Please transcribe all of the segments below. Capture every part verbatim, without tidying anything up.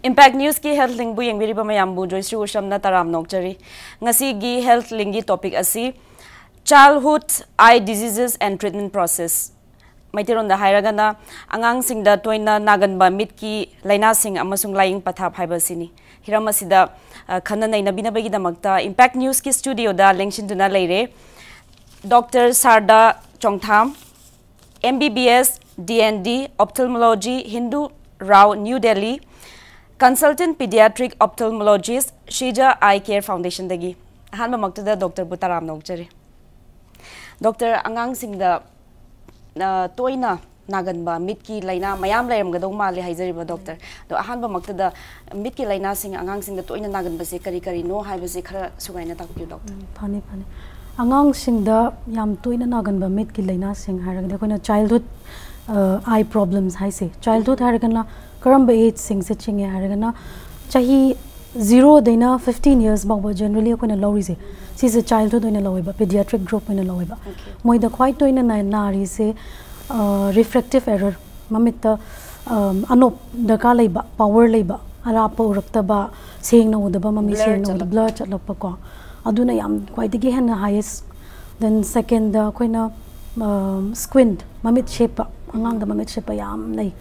Impact Newsꯀꯤ Health Linkꯕꯨ ꯌꯦꯡꯕꯤꯔꯤꯕ ꯃꯌꯥꯝꯕꯨ ꯖꯣꯏꯁ꯭ꯔꯤ ꯎꯁꯝꯅ ꯇꯔꯥꯝꯅ ꯑꯣꯛꯆꯔꯤ꯫ ꯉꯁꯤꯒꯤ Health Linkꯒꯤ topic ꯑꯁꯤ Childhood Eye Diseases and Treatment Process꯫ ꯃꯩꯇꯩꯂꯣꯟꯗ ꯍꯥꯏꯔꯒꯅ ꯑꯉꯥꯡꯁꯤꯡꯗ ꯇꯣꯏꯅ ꯅꯥꯒꯟꯕ ꯃꯤꯠꯀꯤ ꯂꯥꯏꯅꯥꯁꯤꯡ ꯑꯃꯁꯨꯡ ꯂꯥꯏꯌꯦꯡ ꯄꯊꯥꯞ ꯍꯥꯏꯕꯁꯤꯅꯤ꯫ ꯍꯤꯔꯝ ꯑꯁꯤꯗ, ꯑ, ꯈꯟꯅ ꯅꯩꯅꯕꯤꯅꯕꯒꯤꯗꯃꯛꯇ Impact Newsꯀꯤ studioꯗ ꯂꯦꯡꯁꯤꯟꯗꯨꯅ ꯂꯩꯔꯦ Doctor ꯁꯥꯔꯗꯥ ꯆꯣꯡꯊꯥꯝ, M B B S, D N D, Ophthalmology, Hindu Rao, New Delhi, Consultant Pediatric Ophthalmologist, Shija Eye Care Foundationꯗꯒꯤ꯫ ꯑꯍꯥꯟꯕꯃꯛꯇꯗ doctorꯕꯨ ꯇꯔꯥꯝꯅ ꯑꯣꯛꯆꯔꯤ꯫ Doctor, ꯑꯉꯥꯡꯁꯤꯡꯗ, ꯑ, ꯇꯣꯏꯅ ꯅꯥꯒꯟꯕ ꯃꯤꯠꯀꯤ ꯂꯥꯏꯅꯥ ꯃꯌꯥꯝ ꯂꯩꯔꯝꯒꯗꯧ ꯃꯥꯜꯂꯦ ꯍꯥꯏꯖꯔꯤꯕ doctor꯫ ꯑꯗꯣ ꯑꯍꯥꯟꯕꯃꯛꯇꯗ ꯃꯤꯠꯀꯤ ꯂꯥꯏꯅꯥꯁꯤꯡ ꯑꯉꯥꯡꯁꯤꯡꯗ ꯇꯣꯏꯅ ꯅꯥꯒꯟꯕꯁꯦ ꯀꯔꯤ ꯀꯔꯤꯅꯣ ꯍꯥꯏꯕꯁꯦ ꯈꯔ ꯁꯨꯒꯥꯏꯅ ꯇꯥꯛꯄꯤꯌꯨ doctor꯫ ꯎꯝ, ꯐꯅꯤ, ꯐꯅꯤ꯫ ꯑꯉꯥꯡꯁꯤꯡꯗ ꯌꯥꯝ ꯇꯣꯏꯅ ꯅꯥꯒꯟꯕ ꯃꯤꯠꯀꯤ ꯂꯥꯏꯅꯥꯁꯤꯡ ꯍꯥꯏꯔꯒꯗꯤ ꯑꯩꯈꯣꯏꯅ childhood, ꯑ, eye problems ꯍꯥꯏꯁꯦ꯫ Childhood ꯍꯥꯏꯔꯒꯅ ꯀꯔꯝꯕ ageꯁꯤꯡꯁꯦ ꯆꯤꯡꯉꯦ ꯍꯥꯏꯔꯒꯅ ꯆꯍꯤ zeroꯗꯩꯅ fifteen years ꯐꯥꯎꯕ generally ꯑꯩꯈꯣꯏꯅ ꯂꯧꯔꯤꯁꯦ, ꯁꯤꯁꯦ childhood ꯑꯣꯏꯅ ꯂꯧꯋꯦꯕ, pediatric group ꯑꯣꯏꯅ ꯂꯧꯋꯦꯕ꯫ Okay. ꯃꯣꯏꯗ ꯈ꯭ꯋꯥꯏ ꯇꯣꯏꯅ ꯅꯥ-, ꯅꯥꯔꯤꯁꯦ, ꯑ, refractive error, ꯃꯃꯤꯠꯇ, ꯑꯝ, ꯑꯅꯣꯞ ꯗꯔꯀꯥꯔ ꯂꯩꯕ, power ꯂꯩꯕ, ꯑꯔꯥꯞꯄ ꯎꯔꯛꯇꯕ, ꯁꯦꯡꯅ ꯎꯗꯕ, ꯃꯃꯤ blur ꯁꯦꯡꯅ ꯎꯗ-, ꯆꯠꯂꯛꯄ꯫ Blur ꯆꯠꯂꯛꯄꯀꯣ, ꯑꯗꯨꯅ ꯌꯥꯝ ꯈ꯭ꯋꯥꯏꯗꯒꯤ ꯍꯦꯟꯅ highest꯫ Then secondꯗ ꯑꯩꯈꯣꯏꯅ, ꯑꯝ, squint, ꯃꯃꯤꯠ ꯁꯦꯞꯄ, ꯑꯉꯥꯡꯗ ꯃꯃꯤꯠ ꯁꯦꯞꯄ ꯌꯥꯝ ꯂꯩ꯫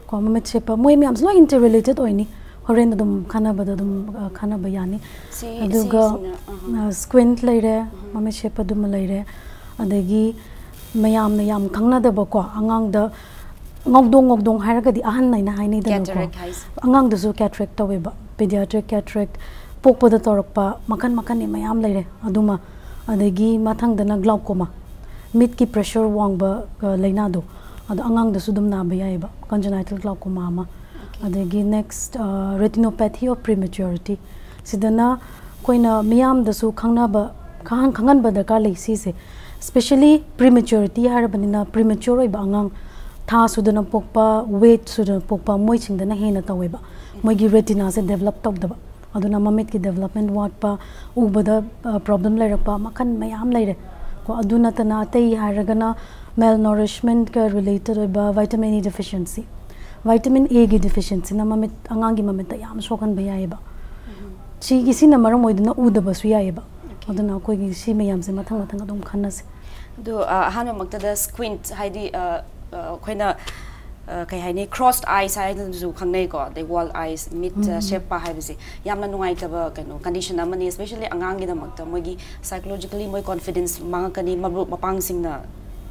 ꯀꯣ, ꯃꯃꯤꯠ ꯁꯦꯞꯄ, ꯃꯣꯏ ꯃꯌꯥꯝꯁꯦ ꯂꯣꯏ interrelated ꯑꯣꯏꯅꯤ꯫ ꯍꯣꯔꯦꯟ ꯑꯗꯨꯝ ꯈꯟꯅꯕꯗ ꯑꯗꯨꯝ, ꯑ, ꯈꯟꯅꯕ ꯌꯥꯅꯤ꯫ ꯁꯤ-, ꯑꯗꯨꯒ, ꯁꯤꯁꯤꯅ, ꯑꯍ꯫ ꯑ, squint ꯂꯩꯔꯦ, ꯎꯝ꯫ ꯃꯃꯤꯠ ꯁꯦꯞꯄꯗꯨꯃ ꯂꯩꯔꯦ, ꯑꯗꯒꯤ ꯃꯌꯥꯝꯅ ꯌꯥꯝ ꯈꯪꯅꯗꯕꯀꯣ, ꯑꯉꯥꯡꯗ ꯉꯧꯗꯣꯡ ꯉꯧꯗꯣꯡ ꯍꯥꯏꯔꯒꯗꯤ ꯑꯍꯟ ꯍꯥꯏꯅ ꯍꯥꯏꯅꯩꯗꯅꯀꯣ꯫ Cataract ꯍꯥꯏꯁꯦ꯫ ꯑꯉꯥꯡꯗꯁꯨ cataract ꯇꯧꯋꯦꯕ, pediatric cataract ꯄꯣꯛꯄꯗ ꯇꯧꯔꯛꯄ ꯃꯈꯟ ꯃꯈꯟꯅꯤ ꯃꯌꯥꯝ ꯂꯩꯔꯦ꯫ ꯑꯗꯨꯃ, ꯑꯗꯒꯤ ꯃꯊꯪꯗꯅ glaucoma, ꯃꯤꯠꯀꯤ pressure ꯋꯥꯡꯕ, ꯑ, ꯂꯥꯏꯅꯥꯗꯣ, ꯑꯗꯣ ꯑꯉꯥꯡꯗꯁꯨ ꯑꯗꯨꯝ ꯅꯥꯕ ꯌꯥꯏꯑꯕ, congenital glaucoma ꯑꯃ꯫ Okay. ꯑꯗꯒꯤ next, ꯑ, retinopathy of prematurity꯫ ꯁꯤꯗꯅ ꯑꯩꯈꯣꯏꯅ ꯃꯤꯌꯥꯝꯗꯁꯨ ꯈꯪꯅꯕ, ꯈꯪꯍꯟ-, ꯈꯪꯍꯟꯕ ꯗꯔꯀꯥꯔ ꯂꯩ ꯁꯤꯁꯦ꯫ Especially prematurity ꯍꯥꯏꯔꯕꯅꯤꯅ premature ꯑꯣꯏꯕ ꯑꯉꯥꯡ, ꯊꯥ ꯁꯨꯗꯅ ꯄꯣꯛꯄ, weight ꯁꯨꯗꯅ ꯄꯣꯛꯄ, ꯃꯣꯏꯁꯤꯡꯗꯅ ꯍꯦꯟꯅ ꯇꯧꯋꯦꯕ꯫ ꯃꯣꯏꯒꯤ retinaꯁꯦ develop ꯇꯧꯗꯕ, ꯑꯗꯨꯅ ꯃꯃꯤꯠꯀꯤ development ꯋꯥꯠꯄ, ꯎꯕꯗ, ꯑ, problem ꯂꯩꯔꯛꯄ ꯃꯈꯜ ꯃꯌꯥꯝ ꯂꯩꯔꯦ ꯀꯣ꯫ ꯑꯗꯨ ꯅꯠꯇꯅ ꯑꯇꯩ ꯍꯥꯏꯔꯒꯅ malnourishmentꯀ related ꯑꯣꯏꯕ vitamin E deficiency, Vitamin A ꯒꯤ deficiency ꯅ ꯃꯃꯤꯠ, ꯑꯉꯥꯡꯒꯤ ꯃꯃꯤꯠꯇ ꯌꯥꯝ ꯁꯣꯛꯍꯟꯕ ꯌꯥꯏꯑꯕ꯫ ꯁꯤꯒꯤ, ꯁꯤꯅ ꯃꯔꯝ ꯑꯣꯏꯗꯨꯅ ꯎꯗꯕꯁꯨ ꯌꯥꯏꯑꯕ꯫ ꯑꯗꯨꯅ ꯑꯩꯈꯣꯏꯒꯤ ꯁꯤ ꯃꯌꯥꯝꯁꯦ ꯃꯊꯪ ꯃꯊꯪ ꯑꯗꯨꯝ ꯈꯟꯅꯁꯦ꯫ ꯑꯗꯨ ꯑ, ꯑꯍꯥꯟꯕꯃꯛꯇꯗ squint ꯍꯥꯏꯗꯤ ꯑ, ꯑ, ꯑꯩꯈꯣꯏꯅ ꯑ, ꯀꯩ ꯍꯥꯏꯅꯤ, crossed eyes ꯍꯥꯏꯅꯁꯨ ꯈꯪꯅꯩꯀꯣ, ꯑꯗꯩ wall eyes, ꯃꯤꯠ ꯑ, ꯁꯦꯞꯄ ꯍꯥꯏꯕꯁꯦ ꯌꯥꯝꯅ ꯅꯨꯡꯉꯥꯏꯇꯕ ꯀꯩꯅꯣ condition ꯑꯃꯅꯤ, especially ꯑꯉꯥꯡꯒꯤꯗꯃꯛꯇ꯫ ꯃꯣꯏꯒꯤ psychologically ꯃꯣꯏ confidence ꯃꯥꯡꯉꯛꯀꯅꯤ, ꯃꯔꯨꯞ ꯃꯄꯥꯡꯁꯤꯡꯅ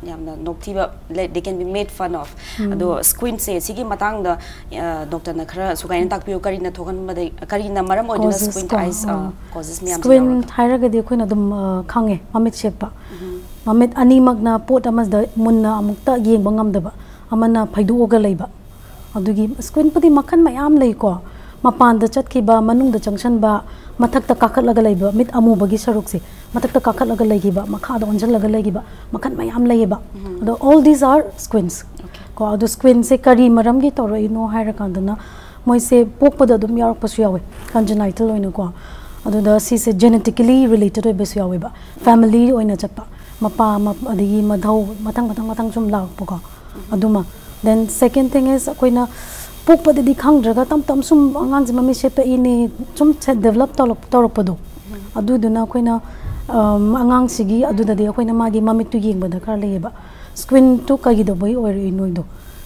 ꯌꯥꯝꯅ ꯅꯣꯛꯊꯤꯕ, they can be made fun of꯫ ꯑꯗꯣ squint ꯁꯦ ꯁꯤꯒꯤ ꯃꯇꯥꯡꯗ ꯗꯣꯛꯇꯔꯅ ꯈꯔ ꯁꯨꯒꯥꯏꯅ ꯇꯥꯛꯄꯤꯌꯨ, ꯀꯔꯤꯅ ꯊꯣꯛꯍꯟꯕꯗꯒꯤ, ꯀꯔꯤꯅ ꯃꯔꯝ ꯑꯣꯏꯗꯨꯅ Causes squint ꯀꯣ, eyes ꯑꯥ꯫ Causes ꯃꯌꯥꯝꯁꯦ Squint ꯌꯥꯎꯔꯒ꯫ ꯍꯥꯏꯔꯒꯗꯤ ꯑꯩꯈꯣꯏꯅ ꯑꯗꯨꯝ ꯑ, ꯈꯪꯉꯦ, ꯃꯃꯤꯠ ꯁꯦꯞꯄ꯫ ꯃꯃꯤꯠ ꯑꯅꯤꯃꯛꯅ ꯄꯣꯠ ꯑꯃꯗ ꯃꯨꯟꯅ ꯑꯃꯨꯛꯇ ꯌꯦꯡꯕ ꯉꯝꯗꯕ, ꯑꯃꯅ ꯐꯩꯗꯣꯛꯑꯒ ꯂꯩꯕ꯫ ꯑꯗꯨꯒꯤ squint ꯄꯨꯗꯤ ꯃꯈꯜ ꯃꯌꯥꯝ ꯂꯩꯀꯣ, ꯃꯄꯥꯟꯗ ꯆꯠꯈꯤꯕ, ꯃꯅꯨꯡꯗ ꯆꯪꯁꯟꯕ, ꯃꯊꯛꯇ ꯀꯥꯈꯠꯂꯒ ꯂꯩꯕ, ꯃꯤꯠ ꯑꯃꯨꯕꯒꯤ ꯁꯔꯨꯛꯁꯦ ꯃꯊꯛꯇ ꯀꯥꯈꯠꯂꯒ ꯂꯩꯈꯤꯕ, ꯃꯈꯥꯗ ꯑꯣꯟꯁꯤꯜꯂꯒ ꯂꯩꯈꯤꯕ, ꯃꯈꯜ ꯃꯌꯥꯝ ꯂꯩꯌꯦꯕ꯫ ꯑꯗꯣ all these are squints ꯀꯣ꯫ ꯑꯗꯣ squint ꯁꯦ ꯀꯔꯤ ꯃꯔꯝꯒꯤ ꯇꯧꯔꯛꯏꯅꯣ ꯍꯥꯏꯔꯀꯥꯟꯗꯅ, ꯃꯣꯏꯁꯦ ꯄꯣꯛꯄꯗ ꯑꯗꯨꯝ ꯌꯥꯎꯔꯛꯄꯁꯨ ꯌꯥꯎꯋꯦ, congenital ꯑꯣꯏꯅꯀꯣ꯫ ꯑꯗꯨꯗ ꯁꯤꯁꯦ genetically related ꯑꯣꯏꯕꯁꯨ ꯌꯥꯎꯋꯦꯕ, family ꯑꯣꯏꯅ ꯆꯠꯄ, ꯃꯄꯥ ꯃ- ꯑꯗꯒꯤ ꯃꯙꯧ, ꯃꯊꯪ ꯃꯊꯪ ꯃꯊꯪ ꯁꯨꯝ ꯂꯥꯛꯄꯀꯣ꯫ ꯑꯗꯨꯃ, then second thing is, ꯑꯩꯈꯣꯏꯅ ꯄꯣꯛꯄꯗꯗꯤ ꯈꯪꯗ꯭ꯔꯒ ꯇꯞ ꯇꯞ ꯁꯨꯝ ꯑꯉꯥꯡꯁꯦ ꯃꯃꯤꯠ ꯁꯦꯞꯄꯛꯏꯅꯦ, ꯁꯨꯝ develop ꯇꯧꯔꯛ- ꯇꯧꯔꯛꯄꯗꯣ, ꯑꯗꯨꯗꯨꯅ ꯑꯩꯈꯣꯏꯅ ꯑꯝ, ꯑꯉꯥꯡꯁꯤꯒꯤ ꯑꯗꯨꯗꯗꯤ ꯑꯩꯈꯣꯏꯅ ꯃꯥꯒꯤ ꯃꯃꯤꯠꯇꯨ ꯌꯦꯡꯕ ꯗꯔꯀꯥꯔ ꯂꯩꯌꯦꯕ꯫ Squint ꯇꯨ ꯀꯩꯒꯤꯗꯧꯕꯩ ꯑꯣꯏꯔꯛꯏꯅꯣꯗꯣ,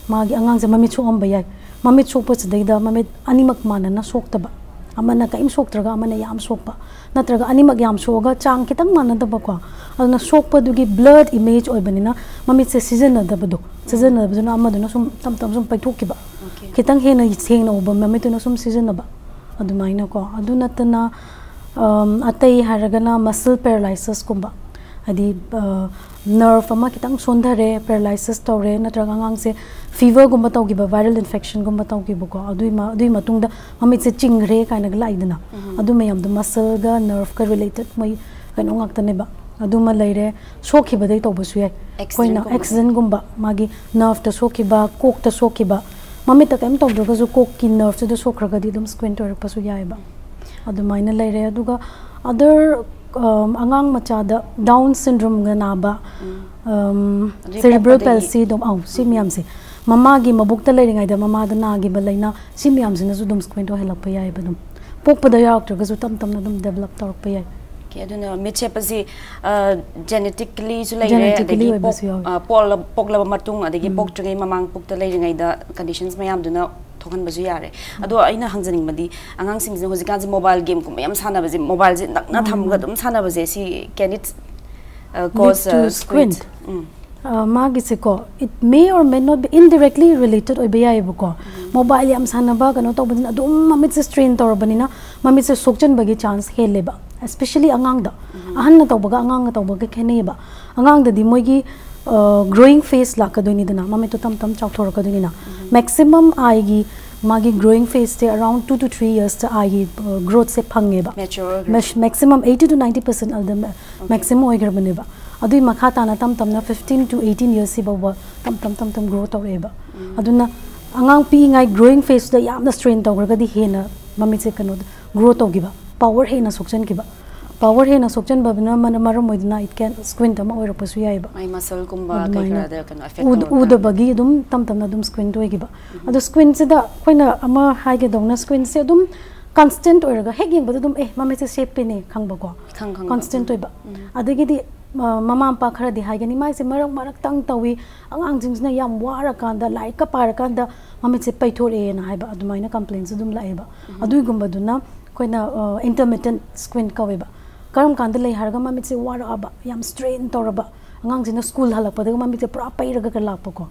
ꯃꯥꯒꯤ ꯑꯉꯥꯡꯁꯦ ꯃꯃꯤꯠ ꯁꯣꯛꯑꯝꯕ ꯌꯥꯏ꯫ ꯃꯃꯤꯠ ꯁꯣꯛꯄꯁꯤꯗꯩꯗ ꯃꯃꯤꯠ ꯑꯅꯤꯃꯛ ꯃꯥꯟꯅꯅ ꯁꯣꯛꯇꯕ, ꯑꯃꯅ ꯀꯔꯤꯝ ꯁꯣꯛꯇ꯭ꯔꯒ ꯑꯃꯅ ꯌꯥꯝ ꯁꯣꯛꯄ, ꯅꯠꯇ꯭ꯔꯒ ꯑꯅꯤꯃꯛ ꯌꯥꯝ ꯁꯣꯛꯑꯒ ꯆꯥꯡ ꯈꯤꯇꯪ ꯃꯥꯟꯅꯗꯕꯀꯣ꯫ ꯑꯗꯨꯅ ꯁꯣꯛꯄꯗꯨꯒꯤ blurred image ꯑꯣꯏꯕꯅꯤꯅ ꯃꯃꯤꯠꯁꯦ ꯁꯤꯖꯤꯟꯅꯗꯕꯗꯣ, ꯁꯤꯖꯤꯟꯅꯗꯕꯗꯨꯅ ꯑꯃꯗꯨꯅ ꯁꯨꯝ ꯇꯞ ꯇꯞ ꯁꯨꯝ ꯄꯩꯊꯣꯛꯈꯤꯕ, ꯈꯤꯇꯪ ꯍꯦꯟꯅ ꯁꯦꯡꯅ ꯎꯕ ꯃꯃꯤꯠꯇꯨꯅ ꯁꯨꯝ ꯁꯤꯖꯤꯟꯅꯕ, ꯑꯗꯨꯃꯥꯏꯅꯀꯣ꯫ ꯑꯗꯨ ꯅꯠꯇꯅ ꯑꯝ, ꯑꯇꯩ ꯍꯥꯏꯔꯒꯅ muscle paralysis ꯀꯨꯝꯕ, ꯍꯥꯏꯗꯤ nerve ꯑꯃ ꯈꯤꯇꯪ ꯁꯣꯟꯊꯔꯦ, paralysis ꯇꯧꯔꯦ, ꯅꯠꯇ꯭ꯔꯒ ꯑꯉꯥꯡꯁꯦ fever ꯒꯨꯝꯕ ꯇꯧꯈꯤꯕ, viral infection ꯒꯨꯝꯕ ꯇꯧꯈꯤꯕꯀꯣ, ꯑꯗꯨꯏ ꯃ- ꯑꯗꯨꯏ ꯃꯇꯨꯡꯗ ꯃꯃꯤꯠꯁꯦ ꯆꯤꯡꯈ꯭ꯔꯦ ꯀꯥꯏꯅꯒ ꯂꯥꯛꯏꯗꯅ, ꯑꯗꯨ ꯃꯌꯥꯝꯗꯣ muscle ꯒ nerve ꯀ related ꯃꯣꯏ ꯀꯩꯅꯣ ꯉꯥꯛꯇꯅꯦꯕ꯫ ꯑꯗꯨꯃ ꯂꯩꯔꯦ꯫ ꯁꯣꯛꯈꯤꯕꯗꯩ ꯇꯧꯕꯁꯨ ꯌꯥꯏ꯫ ꯑꯩꯈꯣꯏꯅ Accident ꯒꯨꯝꯕ꯫ Accident ꯒꯨꯝꯕ, ꯃꯥꯒꯤ nerve ꯇ ꯁꯣꯛꯈꯤꯕ, ꯀꯣꯛꯇ ꯁꯣꯛꯈꯤꯕ, ꯃꯃꯤꯠꯇ ꯀꯔꯤꯝ ꯇꯧꯗ꯭ꯔꯒꯁꯨ ꯀꯣꯛꯀꯤ nerve ꯇꯨꯗ ꯁꯣꯛꯈ꯭ꯔꯒꯗꯤ ꯑꯗꯨꯝ squint ꯑꯣꯏꯔꯛꯄꯁꯨ ꯌꯥꯏꯑꯕ꯫ ꯑꯗꯨꯃꯥꯏꯅ ꯂꯩꯔꯦ꯫ ꯑꯗꯨꯒ other, ꯑꯝ, ꯑꯉꯥꯡ ꯃꯆꯥꯗ Down syndrome ꯒ ꯅꯥꯕ, ꯑꯝ, ꯑꯗꯨꯗꯤ cerebral ꯄꯣꯛꯄꯗꯒꯤ? Palsy ꯑꯗꯨꯝ, ꯑꯧ, ꯁꯤ ꯃꯌꯥꯝꯁꯦ ꯃꯃꯥꯒꯤ ꯃꯕꯨꯛꯇ ꯂꯩꯔꯤꯉꯩꯗ ꯃꯃꯥꯗ ꯅꯥꯈꯤꯕ ꯂꯥꯏꯅꯥ, ꯁꯤ ꯃꯌꯥꯝꯁꯤꯅꯁꯨ ꯑꯗꯨꯝ squint ꯑꯣꯏꯍꯜꯂꯛꯄ ꯌꯥꯏꯑꯕ꯫ ꯑꯗꯨꯝ ꯄꯣꯛꯄꯗ ꯌꯥꯎꯔꯛꯇ꯭ꯔꯒꯁꯨ ꯇꯞ ꯇꯞꯅ ꯑꯗꯨꯝ develop ꯇꯧꯔꯛꯄ ꯌꯥꯏ꯫ Okay, ꯑꯗꯨꯅ ꯃꯤꯠꯁꯦꯞ ꯑꯁꯤ genetically ꯁꯨ ꯂꯩꯔꯦ, Genetically ꯑꯗꯒꯤ ꯑꯣꯏꯕꯁꯨ ꯄꯣꯛ- ꯌꯥꯎꯋꯤ꯫ ꯑ, ꯄꯣꯛꯂ- ꯄꯣꯛꯂꯕ ꯃꯇꯨꯡ, ꯑꯗꯒꯤ ꯄꯣꯛꯇ꯭ꯔꯤꯉꯩ ꯃꯃꯥꯡ, ꯄꯨꯛꯇ ꯂꯩꯔꯤꯉꯩꯗ conditions ꯃꯌꯥꯝꯗꯨꯅ ꯊꯣꯛꯍꯟꯕꯁꯨ ꯌꯥꯔꯦ꯫ ꯑꯗꯣ ꯑꯩꯅ ꯍꯪꯖꯅꯤꯡꯕꯗꯤ, ꯑꯉꯥꯡꯁꯤꯡꯁꯤꯅ ꯍꯧꯖꯤꯛꯀꯥꯟꯁꯦ mobile game ꯀꯨꯝꯕ ꯌꯥꯝ ꯁꯥꯟꯅꯕꯁꯦ, mobile ꯁꯦ ꯅꯛꯅ ꯊꯝꯃꯒ ꯑꯗꯨꯝ ꯁꯥꯟꯅꯕꯁꯦ, ꯁꯤ can it cause To squint? Squint. ꯑ, ꯃꯥꯒꯤꯁꯦꯀꯣ, it may or may not be, indirectly related ꯑꯣꯏꯕ ꯌꯥꯏꯑꯕꯀꯣ꯫ Mobile ꯌꯥꯝ ꯁꯥꯟꯅꯕ, ꯀꯩꯅꯣ ꯇꯧꯕꯅꯤꯅ ꯑꯗꯨꯝ ꯃꯃꯤꯠꯁꯦ strain ꯇꯧꯔꯕꯅꯤꯅ ꯃꯃꯤꯠꯁꯦ ꯁꯣꯛꯆꯟꯕꯒꯤ chance ꯍꯦꯜꯂꯦꯕ, especially ꯑꯉꯥꯡꯗ꯫ ꯑꯍꯟꯅ ꯇꯧꯕꯒ ꯑꯉꯥꯡꯒ ꯇꯧꯕꯒ ꯈꯦꯠꯅꯩꯌꯦꯕ꯫ ꯑꯉꯥꯡꯗꯗꯤ ꯃꯣꯏꯒꯤ growing phase ꯂꯥꯛꯀꯗꯣꯏꯅꯤꯗꯅ, ꯃꯃꯤꯠꯇꯣ ꯇꯞ ꯇꯞ ꯆꯥꯎꯊꯣꯔꯛꯀꯗꯣꯏꯅꯤꯅ꯫ Maximum eye ꯒꯤ ꯃꯥꯒꯤ growing phase say around two to three years ꯇ eye ꯒꯤ growth ꯁꯦ ꯐꯪꯉꯦꯕ꯫ Mature ꯑꯣꯏꯈ꯭ꯔꯦ꯫ Max- maximum eighty to ninety percent ꯑꯗꯨꯝ maximum ꯑꯣꯏꯈ꯭ꯔꯕꯅꯦꯕ꯫ ꯑꯗꯨꯏ ꯃꯈꯥ ꯇꯥꯅ ꯇꯞ ꯇꯞꯅ fifteen to eighteen years ꯁꯤꯐꯥꯎꯕ ꯇꯞ ꯇꯞ ꯇꯞ ꯇꯞ grow ꯇꯧꯔꯛꯑꯦꯕ꯫ ꯑꯗꯨꯅ ꯑꯉꯥꯡ ꯄꯤꯛꯏꯉꯥꯏ growing phase ꯇ ꯌꯥꯝꯅ strain ꯇꯧꯈ꯭ꯔꯒꯗꯤ ꯍꯦꯟꯅ ꯃꯃꯤꯠꯁꯦ ꯀꯩꯅꯣ grow ꯇꯧꯈꯤꯕ, power ꯍꯦꯟꯅ ꯁꯣꯛꯆꯟꯈꯤꯕ꯫ Power ꯍꯦꯟꯅ ꯁꯣꯛꯆꯟꯕꯗꯨꯅ ꯃꯔꯝ ꯑꯣꯏꯗꯨꯅ it can squint ꯑꯃ ꯑꯣꯏꯔꯛꯄꯁꯨ ꯌꯥꯏꯑꯕ꯫ ꯃꯥꯏ muscle ꯀꯨꯝꯕ ꯀꯩ ꯑꯗꯨꯃꯥꯏꯅ ꯈꯔꯗ ꯀꯩꯅꯣ effect ꯎꯗ- ꯇꯧꯔꯛꯄ꯫ ꯎꯗꯕꯒꯤ ꯑꯗꯨꯝ ꯇꯞ ꯇꯞꯅ ꯑꯗꯨꯝ squint ꯑꯣꯏꯈꯤꯕ꯫ ꯑꯗꯣ squint ꯁꯤꯗ ꯑꯩꯈꯣꯏꯅ ꯑꯃ ꯍꯥꯏꯒꯦꯗꯧꯅ, squint ꯁꯦ ꯑꯗꯨꯝ constant ꯑꯣꯏꯔꯒ ꯍꯦꯛ ꯌꯦꯡꯕꯗ ꯑꯗꯨꯝ, "ꯑꯦ, ꯃꯃꯤꯠꯁꯦ ꯁꯦꯞꯄꯤꯅꯦ" ꯈꯪꯕꯀꯣ꯫ ꯏꯈꯪ ꯈꯪꯕ꯫ Constant ꯑꯣꯏꯕ꯫ ꯑꯗꯒꯤꯗꯤ ꯑ, ꯃꯃꯥ ꯃꯄꯥ ꯈꯔꯗꯤ ꯍꯥꯏꯒꯅꯤ, "ꯃꯥꯏꯁꯦ ꯃꯔꯛ ꯃꯔꯛꯇꯪ ꯇꯧꯏ, ꯑꯉꯥꯡꯁꯤꯡꯁꯤꯅ ꯌꯥꯝ ꯋꯥꯔꯀꯥꯟꯗ, ꯂꯥꯏꯔꯤꯛꯀ ꯄꯥꯔꯀꯥꯟꯗ ꯃꯃꯤꯠꯁꯦ ꯄꯩꯊꯣꯔꯛꯑꯦꯅ" ꯍꯥꯏꯕ ꯑꯗꯨꯃꯥꯏꯅ complaint ꯁꯨ ꯑꯗꯨꯝ ꯂꯥꯛꯑꯦꯕ꯫ ꯑꯗꯨꯒꯨꯝꯕꯗꯨꯅ ꯑꯩꯈꯣꯏꯅ intermittent squint ꯀꯧꯋꯦꯕ꯫ ꯀꯔꯝ ꯀꯥꯟꯗ ꯂꯩ ꯍꯥꯏꯔꯒ ꯃꯃꯤꯠꯁꯦ ꯋꯥꯔꯛꯑꯕ, ꯌꯥꯝ strain ꯇꯧꯔꯕ, ꯑꯉꯥꯡꯁꯤꯅ school ꯍꯜꯂꯛꯄꯗꯒ ꯃꯃꯤꯠꯁꯦ ꯄꯨꯔꯥ ꯄꯩꯔꯒ ꯂꯥꯛꯄꯀꯣ꯫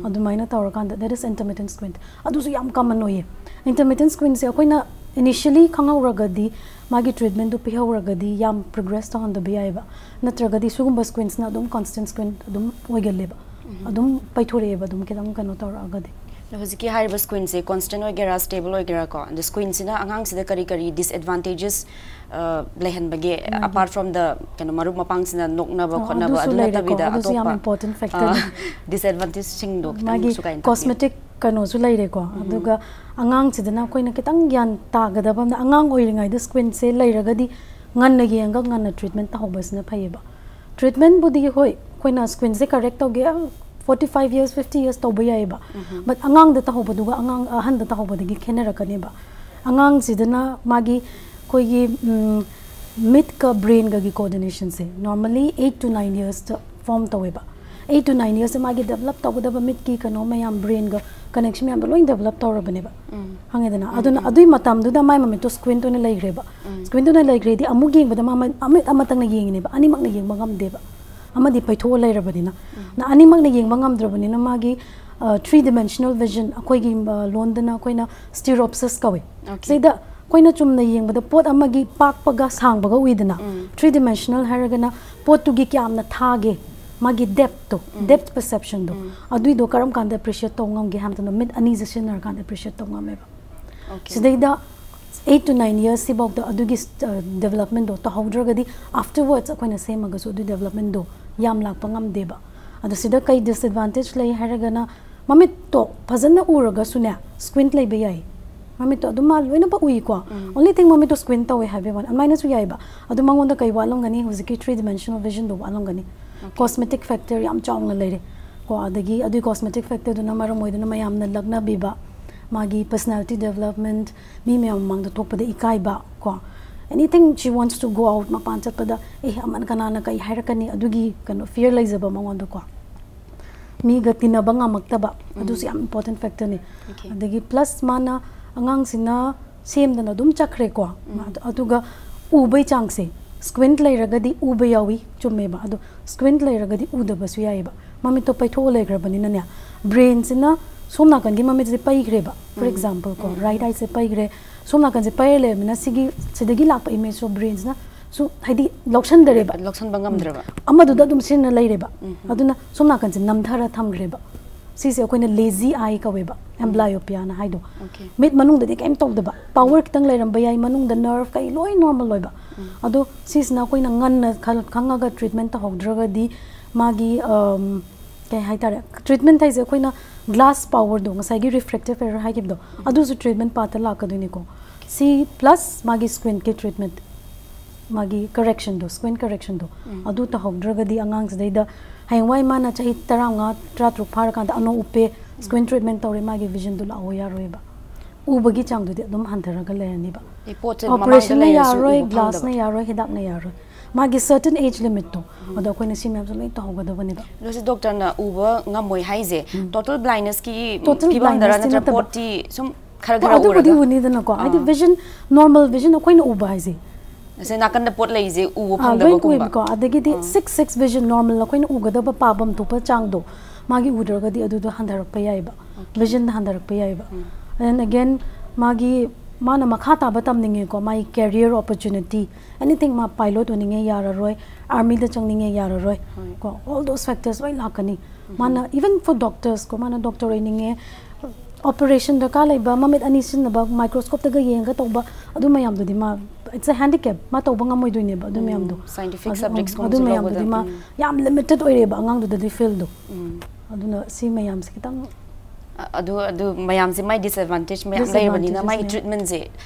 ꯑꯗꯨꯃꯥꯏꯅ ꯇꯧꯔꯀꯥꯟꯗ, that is intermittent squint꯫ ꯑꯗꯨꯁꯨ ꯌꯥꯝ common ꯑꯣꯏꯌꯦ꯫ Intermittent squint ꯁꯦ ꯑꯩꯈꯣꯏꯅ initially ꯈꯪꯍꯧꯔꯒꯗꯤ, ꯃꯥꯒꯤ treatment ꯇꯨ ꯄꯤꯍꯧꯔꯒꯗꯤ ꯌꯥꯝ progress ꯇꯧꯍꯟꯗꯕ ꯌꯥꯏꯑꯕ꯫ ꯅꯠꯇ꯭ꯔꯒꯗꯤ ꯁꯤꯒꯨꯝꯕ squint ꯁꯤꯅ ꯑꯗꯨꯝ constant squint ꯑꯗꯨꯝ ꯑꯣꯏꯒꯜꯂꯦꯕ꯫ ꯑꯗꯨꯝ ꯄꯩꯊꯣꯔꯛꯑꯦꯕ, ꯑꯗꯨꯝ ꯈꯤꯇꯪ ꯀꯩꯅꯣ ꯇꯧꯔꯛꯑꯒꯗꯤ꯫ ꯑꯗꯣ ꯍꯧꯖꯤꯛꯀꯤ ꯍꯥꯏꯔꯤꯕ squint ꯁꯦ constant ꯑꯣꯏꯒꯦꯔꯥ, stable ꯑꯣꯏꯒꯦꯔꯥ ꯀꯣ, ꯑꯗꯣ squint ꯁꯤꯅ ꯑꯉꯥꯡꯁꯤꯗ ꯀꯔꯤ ꯀꯔꯤ disadvantages, ꯑ, ꯂꯩꯍꯟꯕꯒꯦ? Apart from the ꯀꯩꯅꯣ, ꯃꯔꯨꯞ ꯃꯄꯥꯡꯁꯤꯅ ꯅꯣꯛꯅꯕ ꯑ, ꯈꯣꯠꯅꯕ, ꯑꯗꯨꯁꯨ ꯑꯗꯨ ꯂꯩꯔꯦꯀꯣ, ꯅꯠꯇꯕꯤꯗ ꯑꯗꯨꯁꯨ ꯌꯥꯝ ꯑꯇꯣꯞꯄ, important factor ꯑ, ꯅꯤ꯫ disadvantage ꯁꯤꯡꯗꯣ ꯈꯤꯇꯪ ꯃꯥꯒꯤ ꯁꯨꯒꯥꯏꯅ ꯇꯥꯛꯄꯤꯌꯨ꯫ Cosmetic ꯀꯩꯅꯣꯁꯨ ꯂꯩꯔꯦꯀꯣ꯫ ꯑꯗꯨꯒ ꯑꯉꯥꯡꯁꯤꯗꯅ ꯑꯩꯈꯣꯏꯅ ꯈꯤꯇꯪ ꯒ꯭ꯌꯥꯟ ꯇꯥꯒꯗꯕ ꯑꯃꯅ, ꯑꯉꯥꯡ ꯑꯣꯏꯔꯤꯉꯩꯗ squint ꯁꯦ ꯂꯩꯔꯒꯗꯤ ꯉꯟꯅ ꯌꯦꯡꯉꯒ ꯉꯟꯅ treatment ꯇꯧꯍꯧꯕꯁꯤꯅ ꯐꯩꯌꯦꯕ꯫ Treatment ꯕꯨꯗꯤ ꯍꯣꯏ, ꯑꯩꯈꯣꯏꯅ squint ꯁꯦ correct ꯇꯧꯒꯦ, ꯑ, forty five years, fifty years ꯇꯧꯕ ꯌꯥꯏꯑꯕ. But ꯑꯉꯥꯡꯗ ꯇꯧꯍꯧꯕꯗꯨꯒ ꯑꯉꯥꯡ ꯑꯍꯟꯗ ꯇꯧꯍꯧꯕꯗꯒꯤ ꯈꯦꯠꯅꯔꯛꯀꯅꯦꯕ. ꯑꯉꯥꯡꯁꯤꯗꯅ ꯃꯥꯒꯤ ꯑꯩꯈꯣꯏꯒꯤ ꯃꯤꯠꯀ ꯕ꯭ꯔꯦꯟꯒꯒꯤ ꯀꯣꯑꯣꯔꯗꯤꯅꯦꯁꯟꯁꯦ normally eight to nine yearsꯇ form ꯇꯧꯋꯦꯕ. Eight to nine yearsꯇ ꯃꯥꯒꯤ ꯗꯦꯕꯂꯞ ꯇꯧꯒꯗꯕ ꯃꯤꯠꯀꯤ ꯀꯩꯅꯣ ꯃꯌꯥꯝ, ꯕ꯭ꯔꯦꯟꯒ ꯀꯅꯦꯛꯁꯟ ꯃꯌꯥꯝꯗꯣ ꯂꯣꯏ ꯗꯦꯕꯂꯞ ꯇꯧꯔꯕꯅꯦꯕ꯫ ꯈꯪꯉꯦꯗꯅ? ꯑꯗꯨꯅ ꯑꯗꯨꯏ ꯃꯇꯝꯗꯨꯗ ꯃꯥꯏ ꯃꯃꯤꯠꯇꯣ ꯁ꯭ꯀ꯭ꯋꯤꯟꯠ ꯑꯣꯏꯅ ꯂꯩꯈ꯭ꯔꯦꯕ꯫ ꯁ꯭ꯀ꯭ꯋꯤꯟꯠ ꯑꯣꯏꯅ ꯂꯩꯈ꯭ꯔꯦꯗꯤ ꯑꯃꯨꯛ ꯌꯦꯡꯕꯗ ꯃꯥ ꯃꯃꯤꯠ ꯑꯃꯇꯪꯅ ꯌꯦꯡꯉꯤꯅꯦꯕ, ꯑꯅꯤꯃꯛꯅ ꯌꯦꯡꯕ ꯉꯝꯗꯦꯕ꯫ ꯑꯃꯗꯤ ꯄꯩꯊꯣꯛꯑ ꯂꯩꯔꯕꯅꯤꯅ꯫ ꯅ ꯑꯅꯤꯃꯛꯅ ꯌꯦꯡꯕ ꯉꯝꯗ꯭ꯔꯕꯅꯤꯅ ꯃꯥꯒꯤ three dimensional vision, ꯑꯩꯈꯣꯏꯒꯤ ꯂꯣꯟꯗꯅ ꯑꯩꯈꯣꯏꯅ ꯁ꯭ꯇꯤꯔꯣꯞꯁꯤꯁ ꯀꯧꯏ꯫ ꯁꯤꯗ ꯑꯩꯈꯣꯏꯅ ꯆꯨꯝꯅ ꯌꯦꯡꯕꯗ ꯄꯣꯠ ꯑꯃꯒꯤ ꯄꯥꯛꯄꯒ ꯁꯥꯡꯕꯒ ꯎꯏꯗꯅ꯫ Three dimensional ꯍꯥꯏꯔꯒꯅ ꯄꯣꯠꯇꯨꯒꯤ ꯀꯌꯥꯝꯅ ꯊꯥꯒꯦ, ꯃꯥꯒꯤ ꯗꯦꯞꯇꯣ, ꯗꯦꯞ ꯄꯔꯁꯦꯞꯁꯟꯗꯣ, ꯑꯗꯨꯏꯗꯣ ꯀꯔꯝ ꯀꯥꯟꯗ ꯑꯦꯄ꯭ꯔꯤꯁꯤꯌꯦꯠ ꯇꯧ ꯉꯝꯒꯦ ꯍꯥꯏꯕꯗꯨꯅ ꯃꯤꯠ ꯑꯅꯤꯁꯦ ꯁꯤꯖꯤꯟꯅꯔꯀꯥꯟꯗ ꯑꯦꯄ꯭ꯔꯤꯁꯤꯌꯦꯠ ꯇꯧ ꯉꯝꯃꯦꯕ꯫ ꯁꯤꯗꯩꯗ eight to nine years ꯁꯤꯐꯥꯎꯗ ꯑꯗꯨꯒꯤ ꯗꯦꯕꯂꯞꯃꯦꯟꯗꯣ ꯇꯧꯍꯧꯗ꯭ꯔꯒꯗꯤ afterwards ꯑꯩꯈꯣꯏꯅ ꯁꯦꯝꯃꯒꯁꯨ ꯑꯗꯨ ꯗꯦꯕꯂꯞꯃꯦꯟꯗꯣ ꯌꯥꯝ ꯂꯥꯛꯄ ꯉꯝꯗꯦꯕ꯫ ꯑꯗꯣ ꯁꯤꯗ ꯀꯩ ꯗꯤꯁꯑꯦꯗꯚꯥꯟꯇꯦꯖ ꯂꯩ ꯍꯥꯏꯔꯒꯅ ꯃꯃꯤꯠꯇꯣ ꯐꯖꯅ ꯎꯔꯒꯁꯨꯅꯦ ꯁ꯭ꯀ꯭ꯋꯤꯟꯠ ꯂꯩꯕ ꯌꯥꯏ꯫ ꯃꯃꯤꯠꯇꯣ ꯑꯗꯨꯝ ꯃꯥ ꯂꯣꯏꯅꯃꯛ ꯎꯏꯀꯣ꯫ Only thing ꯃꯃꯤꯠꯇꯣ ꯁ꯭ꯀ꯭ꯋꯤꯟꯠ ꯇꯧꯋꯦ ꯍꯥꯏꯕꯒꯤ ꯋꯥꯅꯤ꯫ ꯑꯗꯨꯃꯥꯏꯅꯁꯨ ꯌꯥꯏꯕ꯫ ꯑꯗꯣ ꯃꯉꯣꯟꯗ ꯀꯩ ꯋꯥꯠꯂꯝꯒꯅꯤ? ꯍꯧꯖꯤꯛꯀꯤ three dimensional visionꯗꯣ ꯋꯥꯠꯂꯝꯒꯅꯤ꯫ ꯀꯣꯁꯃꯦꯇꯤꯛ ꯐꯦꯛꯇꯔ ꯌꯥꯝ ꯆꯥꯎꯅ ꯂꯩꯔꯦ ꯀꯣ꯫ ꯑꯗꯒꯤ ꯑꯗꯨꯒꯤ ꯀꯣꯁꯃꯦꯇꯤꯛ ꯐꯦꯛꯇꯔꯗꯨꯅ ꯃꯔꯝ ꯑꯣꯏꯗꯨꯅ ꯃꯌꯥꯝꯅ ꯂꯛꯅꯕꯤꯕ, ꯃꯥꯒꯤ ꯄꯔꯁꯅꯦꯂꯤꯇꯤ ꯗꯦꯕꯂꯞꯃꯦꯟꯠ, ꯃꯤ ꯃꯌꯥꯝ ꯃꯃꯥꯡꯗ ꯊꯣꯛꯄꯗ ꯏꯀꯥꯏꯕ ꯀꯣ꯫ Anything she wants to go out, ꯃꯄꯥꯟ ꯆꯠꯄꯗ ꯑꯦ ꯑꯃꯅ ꯀꯅꯥꯅ ꯀꯩ ꯍꯥꯏꯔꯛꯀꯅꯤ ꯑꯗꯨꯒꯤ ꯀꯩꯅꯣ ꯐꯤꯌꯔ ꯂꯩꯖꯕ ꯃꯉꯣꯟꯗꯀꯣ꯫ ꯃꯤꯒ ꯇꯤꯟꯅꯕ ꯉꯝꯃꯛꯇꯕ, ꯑꯗꯨꯁꯨ ꯌꯥꯝ ꯏꯝꯄꯣꯔꯇꯦꯟ ꯐꯦꯛꯇꯔꯅꯤ꯫ ꯑꯗꯒꯤ ꯄ꯭ꯂꯁ ꯃꯥꯅ ꯑꯉꯥꯡꯁꯤꯅ ꯁꯦꯝꯗꯅ ꯑꯗꯨꯝ ꯆꯠꯈ꯭ꯔꯦꯀꯣ꯫ ꯑꯗꯨ- ꯑꯗꯨꯒ ꯎꯕꯩ ꯆꯥꯡꯁꯦ ꯁ꯭ꯀ꯭ꯋꯤꯟꯠ ꯂꯩꯔꯒꯗꯤ ꯎꯕ ꯌꯥꯎꯏ, ꯆꯨꯝꯃꯦꯕ꯫ ꯑꯗꯣ ꯁ꯭ꯀ꯭ꯋꯤꯟꯠ ꯂꯩꯔꯒꯗꯤ ꯎꯗꯕꯁꯨ ꯌꯥꯏꯑꯕ꯫ ꯃꯃꯤꯠꯇꯣ ꯄꯩꯊꯣꯛꯑ ꯂꯩꯈ꯭ꯔꯕꯅꯤꯅꯅꯦ, ꯕ꯭ꯔꯦꯟꯁꯤꯅ ꯁꯣꯝ ꯅꯥꯀꯟꯒꯤ ꯃꯃꯤꯠꯁꯦ ꯄꯩꯈ꯭ꯔꯦꯕ꯫ For example ꯀꯣ, ꯔꯥꯏꯠ ꯑꯥꯏꯁꯦ ꯄꯩꯈ꯭ꯔꯦ, ꯁꯣꯝ ꯅꯥꯀꯟꯁꯦ ꯄꯩꯔ ꯂꯩꯔꯕꯅꯤꯅ ꯁꯤꯒꯤ, ꯁꯤꯗꯒꯤ ꯂꯥꯛꯄ ꯏꯃꯦꯖꯇꯣ ꯕ꯭ꯔꯦꯟꯁꯤꯅ ꯁꯨ ꯍꯥꯏꯗꯤ ꯂꯧꯁꯟꯗꯔꯦꯕ꯫ ꯂꯧꯁꯟꯕ ꯉꯝꯗ꯭ꯔꯕ꯫ ꯑꯃꯗꯨꯗ ꯑꯗꯨꯝ ꯁꯤꯖꯤꯟꯅ ꯂꯩꯔꯦꯕ꯫ ꯑꯗꯨꯅ ꯁꯣꯝ ꯅꯥꯀꯟꯁꯦ ꯅꯝꯊꯔ ꯊꯝꯈ꯭ꯔꯦꯕ꯫ ꯁꯤꯁꯦ ꯑꯩꯈꯣꯏꯅ ꯂꯦꯖꯤ ꯑꯥꯏ ꯀꯧꯋꯦꯕ, ꯑꯦꯝꯕ꯭ꯂꯥꯏꯌꯣꯄꯤꯌꯥꯅ ꯍꯥꯏꯗꯣ꯫ Okay. ꯃꯤꯠ ꯃꯅꯨꯡꯗꯗꯤ ꯀꯩꯝ ꯇꯧꯗꯕ, ꯄꯥꯋꯔ ꯈꯤꯇꯪ ꯂꯩꯔꯝꯕ ꯌꯥꯏ, ꯃꯅꯨꯡꯗ ꯅꯔꯚ ꯀꯩ ꯂꯣꯏ ꯅꯣꯔꯃꯦꯜ ꯑꯣꯏꯕ꯫ ꯑꯗꯣ ꯁꯤꯁꯤꯅ ꯑꯩꯈꯣꯏꯅ ꯉꯟꯅ ꯈꯜ- ꯈꯪꯉꯒ ꯇ꯭ꯔꯤꯠꯃꯦꯟ ꯇꯧꯍꯧꯗ꯭ꯔꯒꯗꯤ ꯃꯥꯒꯤ ꯑꯝ, ꯀꯩ ꯍꯥꯏꯇꯥꯔꯦ, ꯇ꯭ꯔꯤꯠꯃꯦꯟꯠ ꯍꯥꯏꯁꯦ ꯑꯩꯈꯣꯏꯅ ꯒ꯭ꯂꯥꯁ ꯄꯥꯋꯔꯗꯣ, ꯉꯁꯥꯏꯒꯤ ꯔꯤꯐ꯭ꯔꯦꯛꯇꯤꯞ ꯑꯦꯔꯔ ꯍꯥꯏꯈꯤꯕꯗꯣ, ꯑꯗꯨꯁꯨ ꯇ꯭ꯔꯤꯠꯃꯦꯟꯠ ꯄꯥꯔꯠꯇ ꯂꯥꯛꯀꯗꯣꯏꯅꯤꯀꯣ꯫ ꯁꯤ ꯄ꯭ꯂꯁ ꯃꯥꯒꯤ ꯁ꯭ꯀ꯭ꯋꯤꯟꯠꯀꯤ ꯇ꯭ꯔꯤꯠꯃꯦꯟꯠ, ꯃꯥꯒꯤ ꯀꯔꯦꯛꯁꯟꯗꯣ, ꯁ꯭ꯀ꯭ꯋꯤꯟ ꯀꯔꯦꯛꯁꯟꯗꯣ, ꯑꯗꯨ ꯇꯧꯍꯧꯗ꯭ꯔꯒꯗꯤ ꯑꯉꯥꯡꯁꯤꯗꯩꯗ ꯍꯌꯦꯡꯋꯥꯏ ꯃꯥꯅ ꯆꯍꯤ ꯇꯔꯥꯃꯉꯥ, ꯇꯔꯥꯇꯔꯨꯛ ꯐꯥꯔꯀꯥꯟꯗ ꯑꯅꯣ ꯎꯞꯄꯦ, screen treatment ꯇꯧꯔꯦ, ꯃꯥꯒꯤ vision ꯗꯨ ꯂꯥꯛꯑꯣ ꯌꯥꯔꯣꯏꯕ꯫ ꯎꯕꯒꯤ ꯆꯥꯡꯗꯨꯗꯤ ꯑꯗꯨꯝ ꯍꯟꯊꯔꯒ ꯂꯩꯔꯅꯤꯕ꯫ ꯑꯦ, ꯄꯣꯠꯁꯦ Operation ꯅ ꯃꯃꯥꯡꯗ ꯂꯩꯔꯁꯨ ꯌꯥꯔꯣꯏ, ꯎꯕ glass ꯅ ꯐꯪꯗꯕ꯫ ꯌꯥꯔꯣꯏ, ꯍꯤꯗꯥꯛꯅ ꯌꯥꯔꯣꯏ꯫ ꯃꯥꯒꯤ certain age limit ꯇꯣ, ꯑꯗꯣ ꯑꯩꯈꯣꯏꯅ ꯁꯤ ꯃꯌꯥꯝꯁꯦ ꯂꯣꯏ ꯇꯧꯍꯧꯒꯗꯕꯅꯦꯕ꯫ ꯑꯗꯣ ꯁꯤ doctor ꯅ ꯎꯕ ꯉꯝꯃꯣꯏ ꯍꯥꯏꯁꯦ total blindness ꯀꯤ Total ꯐꯤꯕꯝꯗꯔ blindness ꯇꯤ ꯅꯠꯇ꯭ꯔ ꯅꯠꯇꯕ꯫ ꯄꯣꯠꯇꯤ ꯁꯨꯝ ꯈꯔ ꯍꯣꯏ, ꯈꯔ ꯑꯗꯨꯕꯨꯗꯤ ꯎꯔꯒ ꯎꯅꯤꯗꯅꯀꯣ, ꯍꯥꯏꯗꯤ vision, normal vision ꯑꯩꯈꯣꯏꯅ ꯎꯕ ꯍꯥꯏꯁꯦ, ꯑꯁꯦ ꯅꯥꯀꯟꯗ ꯄꯣꯠ ꯂꯩꯁꯦ ꯎꯕ ꯑꯥ, ꯂꯣꯏ ꯐꯪꯗꯕꯒꯨꯝꯕ꯫ ꯎꯏꯕꯀꯣ꯫ ꯑꯗꯒꯤꯗꯤ six six vision, normal ꯑꯩꯈꯣꯏꯅ ꯎꯒꯗꯕ ꯄꯥꯕꯝ ꯊꯣꯛꯄ ꯆꯥꯡꯗꯣ, ꯃꯥꯒꯤ ꯎꯗ꯭ꯔꯒꯗꯤ ꯑꯗꯨꯗꯣ ꯍꯟꯊꯔꯛꯄ ꯌꯥꯏꯕ, vision ꯗ ꯍꯟꯊꯔꯛꯄ ꯌꯥꯏꯕ꯫ And again, ꯃꯥꯒꯤ, ꯃꯥꯅ ꯃꯈꯥ ꯇꯥꯕ ꯇꯝꯅꯤꯡꯉꯦꯀꯣ, ꯃꯥꯒꯤ career opportunity, anything, ꯃꯥ pilot ꯑꯣꯏꯅꯤꯡꯉꯦ, ꯌꯥꯔꯔꯣꯏ, army ꯗ ꯆꯪꯅꯤꯡꯉꯦ, ꯌꯥꯔꯔꯣꯏ ꯀꯣ, all those factors ꯂꯣꯏ ꯂꯥꯛꯀꯅꯤ꯫ ꯃꯥꯅ, even for doctors ꯀꯣ, ꯃꯥꯅ doctor ꯑꯣꯏꯅꯤꯡꯉꯦ, operation ꯗꯔꯀꯥꯔ ꯂꯩꯕ, ꯃꯃꯤꯠ ꯑꯅꯤ ꯁꯤꯖꯤꯟꯅꯕ, microscope ꯇꯒ ꯌꯦꯡꯉꯒ ꯇꯧꯕ, ꯑꯗꯨ ꯃꯌꯥꯝꯗꯨꯗꯤ ꯃꯥ, it's a handicap, ꯃꯥ ꯇꯧꯕ ꯉꯝꯃꯣꯏꯗꯣꯏꯅꯦꯕ ꯑꯗꯨ ꯃꯌꯥꯝꯗꯣ꯫ Scientific ꯑꯗꯨ, subjects ꯑꯗꯨ ꯀꯨꯝꯕꯁꯨ ꯃꯌꯥꯝꯗꯨꯗꯤ ꯂꯧꯕꯗ, ꯃꯥ ꯎꯝ꯫ ꯌꯥꯝ limited ꯑꯣꯏꯔꯦꯕ ꯑꯉꯥꯡꯗꯨꯗꯗꯤ field ꯗꯣ꯫ ꯑꯗꯨꯅ ꯁꯤ ꯃꯌꯥꯝꯁꯦ ꯈꯤꯇꯪ ꯑ-, ꯑꯗꯨ ꯑꯗꯨ ꯃꯌꯥꯝꯁꯦ ꯃꯥꯏ disadvantage ꯃꯌꯥꯝ ꯂꯩꯔꯕꯅꯤꯅ, Disadvantages ꯃꯥꯒꯤ ꯃꯌꯥꯝ꯫ treatment ꯁꯦ,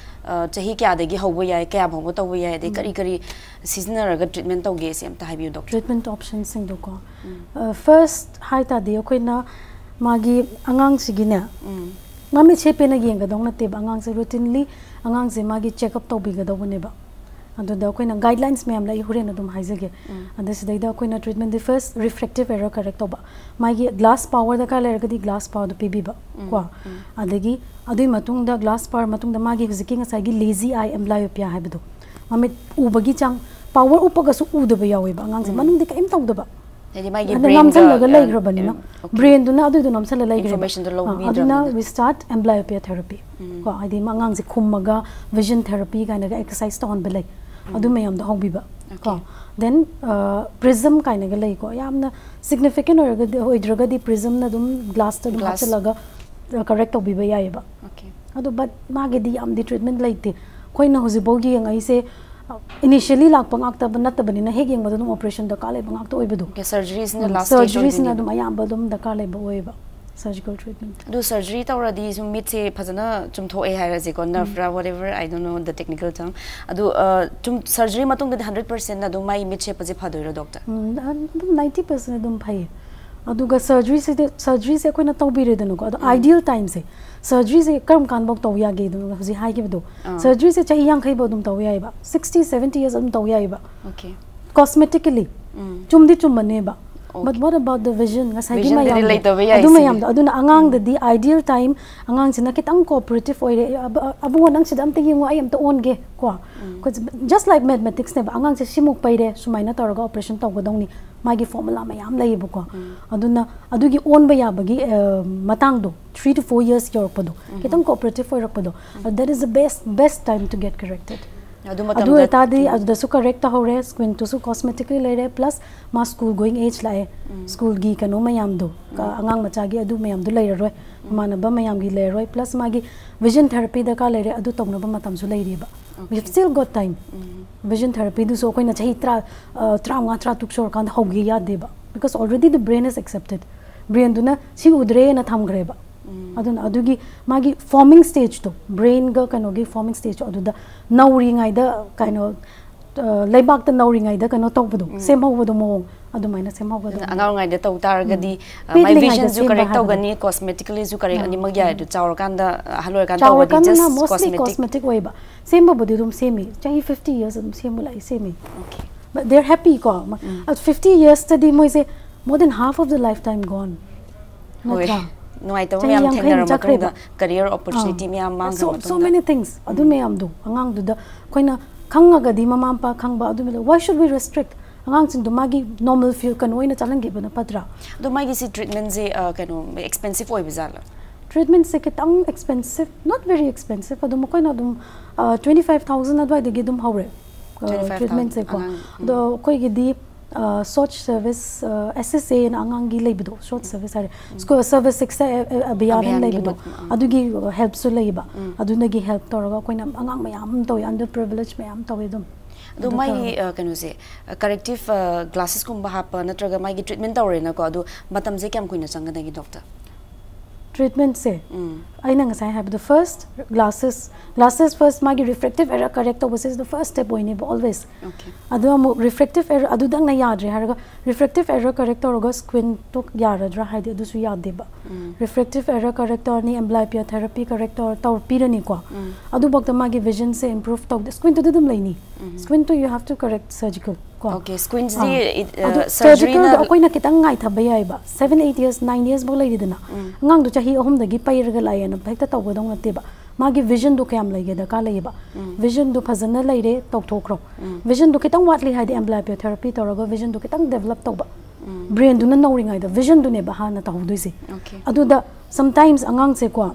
ꯑ, ꯆꯍꯤ ꯀꯌꯥꯗꯒꯤ ꯍꯧꯕ ꯌꯥꯏ, ꯀꯌꯥ ꯐꯥꯎꯕ ꯇꯧꯕ ꯌꯥꯏ, ꯑꯗꯩ ꯀꯔꯤ ꯀꯔꯤ ꯁꯤꯖꯤꯟꯅꯔꯒ treatment ꯇꯧꯒꯦ, ꯁꯤ ꯑꯝꯇ ꯍꯥꯏꯕꯤꯌꯨ doctor꯫ Treatment option ꯁꯤꯡꯗꯣꯀꯣ, first ꯍꯥꯏ ꯇꯥꯔꯗꯤ ꯑꯩꯈꯣꯏꯅ ꯃꯥꯒꯤ ꯑꯉꯥꯡꯁꯤꯒꯤꯅꯦ, ꯃꯃꯤꯠ ꯁꯦꯞꯄꯦꯅ ꯌꯦꯡꯒꯗꯧ ꯅꯠꯇꯦꯕ, ꯑꯉꯥꯡꯁꯦ routinely ꯑꯉꯥꯡꯁꯦ ꯃꯥꯒꯤ check up ꯇꯧꯕꯤꯒꯗꯧꯕꯅꯦꯕ꯫ ꯑꯗꯨꯗ ꯑꯩꯈꯣꯏꯅ guidelines ꯃꯌꯥꯝ ꯂꯩ, ꯍꯣꯔꯦꯟ ꯑꯗꯨꯝ ꯍꯥꯏꯖꯒꯦ꯫ ꯑꯗ ꯁꯤꯗꯩꯗ ꯑꯩꯈꯣꯏꯅ treatment ꯗꯤ, first refractive error correct ꯇꯧꯕ, ꯃꯥꯒꯤ glass power ꯗꯔꯀꯥꯔ ꯂꯩꯔꯒꯗꯤ glass power ꯗꯣ ꯄꯤꯕꯤꯕ ꯀꯣ꯫ ꯑꯗꯒꯤ ꯑꯗꯨꯒꯤ ꯃꯇꯨꯡꯗ glass power ꯃꯇꯨꯡꯗ ꯃꯥꯒꯤ ꯍꯧꯖꯤꯛꯀꯤ ꯉꯁꯥꯏꯒꯤ lazy eye amblyopia ꯍꯥꯏꯕꯗꯣ, ꯃꯃꯤꯠ ꯎꯕꯒꯤ ꯆꯥꯡ, power ꯎꯞꯄꯒꯁꯨ ꯎꯗꯕ ꯌꯥꯎꯋꯦꯕ ꯑꯉꯥꯡꯁꯦ, ꯃꯅꯨꯡꯗꯤ ꯀꯔꯤꯝ ꯇꯧꯗꯕ꯫ ꯍꯥꯏꯗꯤ ꯃꯥꯒꯤ ꯑꯗ brain ꯒ, ꯅꯝꯁꯤꯜꯂꯒ ꯎꯝ, ꯂꯩꯈ꯭ꯔꯕꯅꯤꯅ, ꯎꯝ, okay꯫ brain ꯗꯨꯅ ꯑꯗꯨꯏꯗꯣ ꯅꯝꯁꯤꯜꯂ ꯂꯩꯈ꯭ꯔꯦꯕ꯫ Information ꯗꯣ ꯑꯥ, ꯂꯧꯕꯤꯗ꯭ꯔꯕꯅꯤꯅ꯫ ꯑꯗꯨꯅ we start amblyopia therapy ꯀꯣ, ꯍꯥꯏꯗꯤ ꯃꯥ ꯑꯉꯥꯡꯁꯦ ꯈꯨꯝꯃꯒ vision therapy ꯀꯥꯏꯅꯒ exercise ꯇꯧꯍꯟꯕ ꯂꯩ, ꯑꯗꯨ ꯃꯌꯥꯝꯗꯣ ꯍꯧꯕꯤꯕ ꯀꯣ꯫ Okay꯫ Then, ꯑ, prism ꯀꯥꯏꯅꯒ ꯂꯩꯀꯣ, ꯌꯥꯝꯅ significant ꯑꯣꯏꯔꯒꯗꯤ, ꯑꯣꯏꯗ꯭ꯔꯒꯗꯤ prism ꯅ ꯑꯗꯨꯝ glass ꯇ ꯑꯗꯨꯝ Glass꯫ ꯍꯥꯞꯆꯤꯜꯂꯒ, ꯑ, correct ꯇꯧꯕꯤꯕ ꯌꯥꯏꯑꯕ꯫ Okay꯫ ꯑꯗꯣ but ꯃꯥꯒꯤꯗꯤ ꯌꯥꯝꯗꯤ treatment ꯂꯩꯇꯦ꯫ ꯑꯩꯈꯣꯏꯅ ꯍꯧꯖꯤꯛꯐꯥꯎ ꯌꯦꯡꯉꯛꯏꯁꯦ, initially ꯂꯥꯛꯄ ꯉꯥꯛꯇꯕ ꯅꯠꯇꯕꯅꯤꯅ, ꯍꯦꯛ ꯌꯦꯡꯕꯗ ꯑꯗꯨꯝ operation ꯗꯔꯀꯥꯔ ꯂꯩꯕ ꯉꯥꯛꯇ ꯑꯣꯏꯕꯗꯣ꯫ Okay, surgery ꯁꯤꯅ ꯎꯝ, last stage surgery ꯁꯤꯅ ꯑꯣꯏꯗꯣꯏꯅꯦꯕ꯫ ꯑꯗꯨꯝ ꯑꯌꯥꯝꯕ ꯑꯗꯨꯝ ꯗꯔꯀꯥꯔ ꯂꯩꯕ ꯑꯣꯏꯌꯦꯕ꯫ Surgical treatment. ꯑꯗꯨ ꯁꯔꯖꯔꯤ ꯇꯧꯔꯗꯤ ꯁꯨꯝ ꯃꯤꯠꯁꯦ ꯐꯖꯅ ꯆꯨꯝꯊꯣꯛꯑꯦ ꯍꯥꯏꯔꯁꯤꯀꯣ, ꯅꯔꯐꯔꯥ, whatever, I don't know the technical term. ꯑꯗꯨ ꯁꯨꯝ ꯁꯔꯖꯔꯤ ꯃꯇꯨꯡꯗꯗꯤ ꯍꯟꯗ꯭ꯔꯦꯠ ꯄꯥꯔꯁꯦꯟ ꯑꯗꯨꯝ ꯃꯥꯏ ꯃꯤꯠ ꯁꯦꯞꯄꯁꯦ ꯐꯗꯣꯏꯔꯣ, ꯗꯣꯛꯇꯔ? ꯎꯝ, ꯑꯗꯨꯝ ꯅꯥꯏꯟꯇꯤ ꯄꯥꯔꯁꯦꯟ ꯑꯗꯨꯝ ꯐꯩꯌꯦ꯫ ꯑꯗꯨꯒ ꯁꯔꯖꯔꯤꯁꯤꯗꯤ, ꯁꯔꯖꯔꯤꯁꯦ ꯑꯩꯈꯣꯏꯅ ꯇꯧꯕꯤꯔꯦꯗꯅꯀꯣ, ꯑꯗꯣ ideal timeꯁꯦ, ꯁꯔꯖꯔꯤꯁꯦ ꯀꯔꯝ ꯀꯥꯟꯐꯧ ꯇꯧ ꯌꯥꯒꯦ? ꯑꯗꯨꯝ ꯍꯧꯖꯤꯛ ꯍꯥꯏꯈꯤꯕꯗꯣ, ꯁꯔꯖꯔꯤꯁꯦ ꯆꯍꯤ ꯌꯥꯡꯈꯩꯐꯧ ꯑꯗꯨꯝ ꯇꯧ ꯌꯥꯏꯑꯕ, ꯁꯤꯛꯁꯇꯤ, ꯁꯦꯚꯦꯟꯇꯤ ꯌꯔꯁ ꯑꯗꯨꯝ ꯇꯧ ꯌꯥꯏꯑꯕ, Okay. ꯀꯣꯁꯃꯦꯇꯤꯀꯦꯂꯤ꯫ ꯎꯝ. ꯆꯨꯝꯗꯤ ꯆꯨꯝꯕꯅꯦꯕ, but Okay. what about the vision? ꯉꯁꯥꯏꯒꯤ Visionꯗꯨꯗꯤ ꯃꯌꯥꯝꯗꯣ, ꯂꯩꯇꯕ ꯑꯗꯨ ꯌꯥꯏꯁꯦ꯫ ꯃꯌꯥꯝꯗꯣ, ꯑꯗꯨꯅ ꯑꯉꯥꯡꯗꯗꯤ ideal time, ꯑꯉꯥꯡꯁꯤꯅ ꯈꯤꯇꯪ cooperative ꯑꯣꯏꯔꯦ, "ꯑꯦ, ꯑꯕ-, ꯑꯕꯨꯡꯉꯣ, ꯅꯪ ꯁꯤꯗ ꯑꯝꯇ ꯌꯦꯡꯉꯣ, ꯑꯩ ꯑꯝꯇ ꯑꯣꯟꯒꯦ" ꯀꯣ꯫ Just like mathematicsꯅꯦꯕ, ꯑꯉꯥꯡꯁꯦ ꯁꯤꯃꯨꯛ ꯄꯩꯔꯦ, ꯁꯨꯃꯥꯏꯅ ꯇꯧꯔꯒ operation ꯇꯧꯒꯗꯧꯅꯤ, ꯃꯥꯒꯤ formula ꯃꯌꯥꯝ ꯂꯩꯌꯦꯕꯀꯣ꯫ ꯑꯗꯨꯅ ꯑꯗꯨꯒꯤ ꯑꯣꯟꯕ ꯌꯥꯕꯒꯤ ꯑ, ꯃꯇꯥꯡꯗꯣ, three to four years ꯌꯧꯔꯛꯄꯗꯣ, ꯈꯤꯇꯪ cooperative ꯑꯣꯏꯔꯛꯄꯗꯣ, that is the best, best time to get corrected. ꯑꯗꯨ ꯑꯗꯨ ꯃꯇꯝꯗ ꯑꯣꯏꯇꯥꯔꯗꯤ ꯑꯗꯨꯗꯁꯨ correct ꯇꯧꯍꯧꯔꯦ, squint ꯇꯨꯁꯨ cosmetically ꯂꯩꯔꯦ, plus ꯃꯥ school going age ꯂꯥꯛꯑꯦ, schoolꯒꯤ ꯀꯩꯅꯣ ꯃꯌꯥꯝꯗꯣ, ꯑ, ꯑꯉꯥꯡ ꯃꯆꯥꯒꯤ ꯑꯗꯨ ꯃꯌꯥꯝꯗꯣ ꯂꯩꯔꯔꯣꯏ, ꯃꯃꯥꯟꯅꯕ ꯃꯌꯥꯝꯒꯤ ꯂꯩꯔꯔꯣꯏ, plus ꯃꯥꯒꯤ vision therapy ꯗꯔꯀꯥꯔ ꯂꯩꯔꯦ, ꯑꯗꯨ ꯇꯧꯅꯕ ꯃꯇꯝꯁꯨ ꯂꯩꯔꯤꯕ꯫ We have still got time. Vision therapyꯗꯨꯁꯨ ꯑꯩꯈꯣꯏꯅ ꯆꯍꯤ ꯇꯔꯥ, ꯑ, ꯇꯔꯥꯃꯉꯥ, ꯇꯔꯥꯇꯔꯨꯛ ꯁꯨꯔꯀꯥꯟꯗ ꯍꯧꯒꯦ ꯌꯥꯗꯦꯕ, because already the brain is accepted. Brainꯗꯨꯅ ꯁꯤ ꯎꯗ꯭ꯔꯦꯅ ꯊꯝꯈ꯭ꯔꯦꯕ꯫ ꯑꯗꯨꯅ ꯑꯗꯨꯒꯤ ꯃꯥꯒꯤ forming stageꯇꯣ, brainꯒ ꯀꯩꯅꯣꯒꯤ forming stageꯇꯣ, ꯑꯗꯨꯗ ꯅꯧꯔꯤꯉꯩꯗ ꯀꯩꯅꯣ, ꯑ, ꯂꯩꯕꯥꯛꯇ ꯅꯧꯔꯤꯉꯩꯗ ꯀꯩꯅꯣ ꯇꯧꯕꯗꯣ, ꯁꯦꯝꯍꯧꯕꯗꯣ ꯃꯑꯣꯡ, ꯑꯗꯨꯃꯥꯏꯅ ꯁꯦꯝꯍꯧꯒꯗꯧꯕꯅꯦ꯫ ꯑꯉꯥꯡ ꯑꯣꯏꯔꯤꯉꯩꯗ ꯇꯧ ꯇꯥꯔꯒꯗꯤ, ꯑ, my ꯄꯤꯛꯂꯤꯉꯩꯗ visionꯁꯨ ꯁꯦꯝꯕ correct ꯍꯥꯏꯕꯗꯣ꯫ ꯇꯧꯒꯅꯤ, cosmeticallyꯁꯨ correct ꯅꯤ, ꯃꯣꯏꯒꯤ ꯍꯥꯏꯗꯣ ꯆꯥꯎꯔꯀꯥꯟꯗ, ꯑꯍꯜ ꯑꯣꯏꯔꯀꯥꯟꯗ ꯇꯧꯕꯗꯤ ꯆꯥꯎꯔꯀꯥꯟꯗꯅ just mostly cosmetic꯫ Cosmetic ꯑꯣꯏꯕ꯫ ꯁꯦꯝꯕꯕꯨꯗꯤ ꯑꯗꯨꯝ ꯁꯦꯝꯃꯤ, ꯆꯍꯤ fifty years ꯑꯗꯨꯝ ꯁꯦꯝꯕ ꯂꯥꯛꯏ, ꯁꯦꯝꯃꯤ꯫ Okay. But they're happy ꯀꯣ꯫ At fifty yearsꯇꯗꯤ ꯃꯣꯏꯁꯦ more than half of the lifetime gone. ꯍꯣꯏ꯫ ꯅꯠꯇ꯭ꯔꯥ? ꯅꯨꯡꯉꯥꯏꯇꯕ ꯆꯍꯤ ꯃꯌꯥꯝ ꯌꯥꯡꯈꯩ ꯊꯦꯡꯅꯔ ꯆꯠꯈ꯭ꯔꯦꯕ꯫ ꯃꯇꯨꯡꯗ, career opportunity ꯃꯌꯥꯝ ꯃꯥꯡꯈ꯭ꯔ So, so ꯃꯇꯨꯡꯗ꯫ Many things, ꯑꯗꯨ ꯃꯌꯥꯝꯗꯣ ꯑꯉꯥꯡꯗꯨꯗ ꯑꯩꯈꯣꯏꯅ ꯈꯪꯉꯒꯗꯤ, ꯃꯃꯥ ꯃꯄꯥ ꯈꯪꯕ ꯑꯗꯨ ꯃꯌꯥꯝꯗꯣ, why should we restrict? ꯑꯉꯥꯡꯁꯤꯡꯗꯣ ꯃꯥꯒꯤ normal field ꯀꯩꯅꯣ ꯑꯣꯏꯅ ꯆꯠꯍꯟꯈꯤꯕꯅ ꯐꯠꯇ꯭ꯔꯥ? ꯑꯗꯣ ꯃꯥꯒꯤꯁꯤ treatmentꯁꯦ, ꯑ, ꯀꯩꯅꯣ, expensive ꯑꯣꯏꯕ ꯖꯥꯠꯂꯥ? Treatmentꯁꯦ ꯈꯤꯇꯪ expensive, not very expensive, ꯑꯗꯨꯝ ꯑꯩꯈꯣꯏꯅ ꯑꯗꯨꯝ, ꯑ, twenty five thousand ꯑꯗꯨꯋꯥꯏꯗꯒꯤ ꯑꯗꯨꯝ ꯍꯧꯔꯦ, ꯑ, Twenty five thousand treatmentꯁꯦꯀꯣ꯫ ꯑꯉꯥꯡ, ꯑꯗꯣ ꯑꯩꯈꯣꯏꯒꯤꯗꯤ, ꯑ, SOCH service, ꯑ, SSAꯅ ꯑꯉꯥꯡꯒꯤ ꯂꯩꯕꯗꯣ, SOCH service ꯍꯥꯏꯔꯦ, school service six ꯑ, ꯑ, ꯑ, ꯑꯕꯤꯌꯥꯟ ꯑꯕꯤꯌꯥꯟꯒꯤ ꯂꯩꯕꯗꯣ, ꯃ-, ꯑ꯫ ꯑꯗꯨꯒꯤ helpꯁꯨ ꯂꯩꯌꯦꯕ꯫ ꯑꯗꯨꯅꯒꯤ help ꯇꯧꯔꯒ ꯑꯩꯈꯣꯏꯅ ꯑꯉꯥꯡ ꯃꯌꯥꯝ ꯑꯃ ꯇꯧꯋꯦ, underprivileged ꯃꯌꯥꯝ ꯇꯧꯋꯦ ꯑꯗꯨꯝ꯫ ꯑꯗꯣ ꯑꯗꯨ ꯃꯥꯒꯤ, ꯇꯧꯔꯒ ꯑ, ꯀꯩꯅꯣꯁꯦ, ꯑ, corrective, ꯑ, glassesꯀꯨꯝꯕ ꯍꯥꯞꯄ ꯅꯠꯇ꯭ꯔꯒ ꯃꯥꯒꯤ treatment ꯇꯧꯔꯦꯅꯀꯣ, ꯑꯗꯣ ꯃꯇꯝꯁꯦ ꯀꯌꯥꯝ ꯀꯨꯏꯅ ꯆꯪꯒꯗꯒꯦ, doctor? Treatmentꯁꯦ ꯑꯩꯅ ꯉꯁꯥꯏ ꯍꯥꯏꯕꯗꯣ, first glasses, glasses first, ꯃꯥꯒꯤ refractive error correct ꯇꯧꯕꯁꯦ is the first step ꯑꯣꯏꯅꯦꯕ always. Okay. ꯑꯗꯣ ꯑꯃꯨꯛ refractive error ꯑꯗꯨꯗꯪꯅ ꯌꯥꯗ꯭ꯔꯦ ꯍꯥꯏꯔꯒ, refractive error correct ꯇꯧꯔꯒ squintꯇꯣ ꯌꯥꯔꯗ꯭ꯔꯥ ꯍꯥꯏꯗꯤ ꯑꯗꯨꯁꯨ ꯌꯥꯗꯦꯕ. Refractive error correct ꯇꯧꯔꯅꯤ, amblyopia therapy correct ꯇꯧꯔ ꯇꯧꯔ ꯄꯤꯔꯅꯤꯀꯣ. ꯑꯗꯨꯐꯥꯎꯗ ꯃꯥꯒꯤ visionꯁꯦ improve ꯇꯧꯗꯦ, squintꯇꯨꯗꯤ ꯑꯗꯨꯝ ꯂꯩꯅꯤ. Squintꯇꯨ you have to correct surgical ꯀꯣ. Okay, squintꯁꯤ ꯑꯗꯣ surgicalꯗꯣ ꯑꯩꯈꯣꯏꯅ ꯈꯤꯇꯪ ꯉꯥꯏꯊꯕ ꯌꯥꯏꯕ. Seven eight years, nine years ꯐꯥꯎ ꯂꯩꯔꯤꯗꯅ, ꯑꯉꯥꯡꯗꯣ ꯆꯍꯤ ꯑꯍꯨꯝꯗꯒꯤ ꯄꯩꯔꯒ ꯂꯥꯛꯑꯦꯅ ꯍꯦꯛꯇ ꯇꯧꯒꯗꯧ ꯅꯠꯇꯦꯕ. ꯃꯥꯒꯤ visionꯗꯣ ꯀꯌꯥꯝ ꯂꯩꯒꯦ ꯗꯔꯀꯥꯔ ꯂꯩꯌꯦꯕ. Visionꯗꯣ ꯐꯖꯅ ꯂꯩꯔꯦ, ꯇꯧꯊꯣꯛꯈ꯭ꯔꯣ. Visionꯗꯣ ꯈꯤꯇꯪ ꯋꯥꯠꯂꯤ ꯍꯥꯏꯗꯤ amblyopia therapy ꯇꯧꯔꯒ visionꯗꯣ ꯈꯤꯇꯪ develop ꯇꯧꯕ. Brainꯗꯨꯅ ꯅꯧꯔꯤꯉꯩꯗ visionꯗꯨꯅꯦꯕ ꯍꯥꯟꯅ ꯇꯧꯍꯧꯗꯣꯏꯁꯦ. Okay. ꯑꯗꯨꯗ sometimes ꯑꯉꯥꯡꯁꯦꯀꯣ,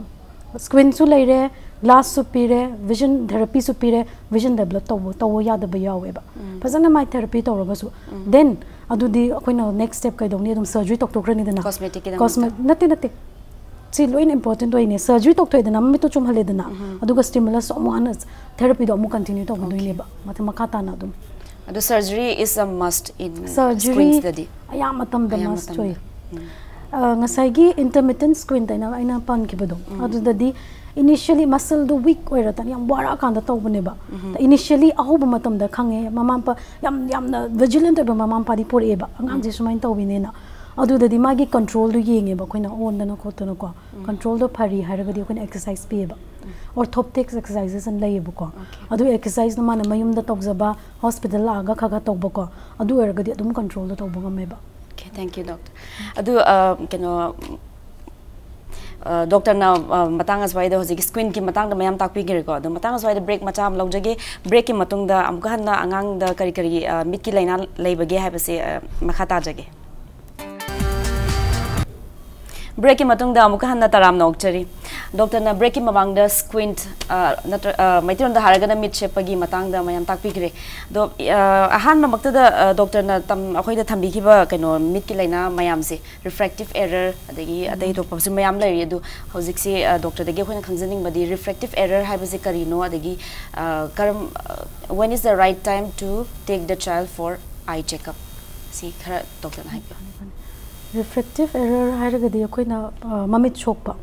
squintꯁꯨ ꯂꯩꯔꯦ, glassꯁꯨ ꯄꯤꯔꯦ, vision therapyꯁꯨ ꯄꯤꯔꯦ, vision develop ꯇꯧꯕ ꯇꯧꯕ ꯌꯥꯗꯕ ꯌꯥꯎꯋꯦꯕ꯫ ꯐꯖꯅ ꯃꯥꯏ therapy ꯇꯧꯔꯒꯁꯨ, then ꯑꯗꯨꯗꯤ ꯑꯩꯈꯣꯏꯅ next step ꯀꯩꯗꯧꯅꯤ? ꯑꯗꯨꯝ surgery ꯇꯧꯊꯣꯛꯈ꯭ꯔꯅꯤꯗꯅ. Cosmeticꯀꯤꯗꯃꯛꯇ? Cosme- ꯅꯠꯇꯦ, ꯅꯠꯇꯦ, ꯁꯤ ꯂꯣꯏꯅ important ꯑꯣꯏꯅꯦ. Surgery ꯇꯧꯊꯣꯛꯑꯦꯗꯅ, ꯃꯃꯤꯠꯇꯣ ꯆꯨꯝꯍꯜꯂꯦꯗꯅ, ꯑꯗꯨꯒ stimulus ꯑꯃꯨꯛ ꯍꯟꯅ therapyꯗꯣ ꯑꯃꯨꯛ continue ꯇꯧꯒꯗꯣꯏꯅꯦꯕ ꯃꯊꯪ ꯃꯈꯥ ꯇꯥꯅ ꯑꯗꯨꯝ. ꯑꯗꯣ surgery is a must in Surgery squintsꯇꯗꯤ? ꯑꯌꯥꯝꯕ ꯃꯇꯝꯗ ꯑꯌꯥꯝꯕ must ꯃꯇꯝꯗ. ꯑꯣꯏ꯫ ꯑ, ꯉꯁꯥꯏꯒꯤ intermittent squint ꯍꯥꯏꯅ ꯑꯩꯅ ꯄꯟꯈꯤꯕꯗꯣ, ꯑꯗꯨꯗꯗꯤ initially muscleꯗꯣ weak ꯑꯣꯏꯔꯀꯥꯟꯗ, ꯌꯥꯝ ꯋꯥꯔꯛꯑꯀꯥꯟꯗ ꯇꯧꯕꯅꯦꯕ. Initially ꯑꯍꯧꯕ ꯃꯇꯝꯗ ꯈꯪꯉꯦ, ꯃꯃꯥ ꯃꯄꯥ ꯌꯥꯝ, ꯌꯥꯝꯅ vigilant ꯑꯣꯏꯕ ꯃꯃꯥ ꯃꯄꯥꯗꯤ ꯄꯣꯔꯛꯑꯦꯕ, ꯑꯉꯥꯡꯁꯦ ꯁꯨꯃꯥꯏꯅ ꯇꯧꯕꯤꯅꯦꯅ꯫ ꯑꯗꯨꯗꯗꯤ ꯃꯥꯒꯤ controlꯗꯣ ꯌꯦꯡꯉꯦꯕ ꯑꯩꯈꯣꯏꯅ, ꯑꯣꯟꯗꯅ ꯈꯣꯠꯇꯅꯀꯣ꯫ Controlꯗꯣ ꯐꯔꯤ ꯍꯥꯏꯔꯒꯗꯤ ꯑꯩꯈꯣꯏꯅ exercise ꯄꯤꯌꯦꯕ, orthoptics exercises ꯑꯅ ꯂꯩꯌꯦꯕꯀꯣ. ꯑꯗꯨ exerciseꯅ ꯃꯥꯅ ꯃꯌꯨꯝꯗ ꯇꯧꯖꯕ, hospital ꯂꯥꯛꯑꯒ ꯈꯔ ꯈꯔ ꯇꯧꯕꯀꯣ, ꯑꯗꯨ ꯑꯣꯏꯔꯒꯗꯤ ꯑꯗꯨꯝ controlꯗ ꯇꯧꯕ ꯉꯝꯃꯦꯕ꯫ Okay, thank you, doctor. ꯑꯗꯨ, ꯑ, ꯀꯩꯅꯣ, ꯑ, doctorꯅ, ꯑ, ꯃꯇꯥꯡ ꯑꯁ꯭ꯋꯥꯏꯗ ꯍꯧꯖꯤꯛ squintꯀꯤ ꯃꯇꯥꯡꯗ ꯃꯌꯥꯝ ꯇꯥꯛꯄꯤꯈ꯭ꯔꯦꯀꯣ꯫ ꯑꯗꯣ ꯃꯇꯥꯡ ꯑꯁ꯭ꯋꯥꯏꯗ break ꯃꯆꯥ ꯑꯃ ꯂꯧꯖꯒꯦ꯫ Breakꯀꯤ ꯃꯇꯨꯡꯗ ꯑꯃꯨꯛꯀ ꯍꯟꯅ ꯑꯉꯥꯡꯗ ꯀꯔꯤ ꯀꯔꯤ, ꯑ, ꯃꯤꯠꯀꯤ ꯂꯥꯏꯅꯥ ꯂꯩꯕꯒꯦ ꯍꯥꯏꯕꯁꯦ, ꯑ, ꯃꯈꯥ ꯇꯥꯖꯒꯦ꯫ Breakꯀꯤ ꯃꯇꯨꯡꯗ ꯑꯃꯨꯛꯀ ꯍꯟꯅ ꯇꯔꯥꯝꯅ ꯑꯣꯛꯆꯔꯤ꯫ Doctorꯅ breakꯀꯤ ꯃꯃꯥꯡꯗ squint, ꯑ, ꯅꯠꯇ꯭ꯔ-, ꯑ, ꯃꯩꯇꯩꯂꯣꯟꯗ ꯍꯥꯏꯔꯒꯅ ꯃꯤꯠ ꯁꯦꯞꯄꯒꯤ ꯃꯇꯥꯡꯗ ꯃꯌꯥꯝ ꯇꯥꯛꯄꯤꯈ꯭ꯔꯦ꯫ ꯑꯗꯣ, ꯑ, ꯑꯍꯥꯟꯕꯃꯛꯇꯗ, ꯑ, doctorꯅ ꯇꯝ-, ꯑꯩꯈꯣꯏꯗ ꯊꯝꯕꯤꯈꯤꯕ ꯀꯩꯅꯣ ꯃꯤꯠꯀꯤ ꯂꯥꯏꯅꯥ ꯃꯌꯥꯝꯁꯦ, refractive error, ꯑꯗꯒꯤ ꯑꯇꯩ ꯑꯇꯣꯞꯄꯁꯨ ꯃꯌꯥꯝ ꯂꯩꯔꯤ꯫ ꯑꯗꯣ ꯍꯧꯖꯤꯛꯁꯤ, ꯑ, doctorꯗꯒꯤ ꯑꯩꯈꯣꯏꯅ ꯈꯪꯖꯅꯤꯡꯕꯗꯤ refractive error ꯍꯥꯏꯕꯁꯤ ꯀꯔꯤꯅꯣ, ꯑꯗꯒꯤ, ꯑ, ꯀꯔꯝ-, ꯑ, when is the right time to take the child for eye checkup? ꯁꯤ ꯈꯔ doctorꯅ ꯍꯥꯏꯕꯤꯌꯨ꯫ Refractive error ꯍꯥꯏꯔꯒꯗꯤ ꯑꯩꯈꯣꯏꯅ ꯃꯃꯤꯠ ꯁꯣꯛꯄ,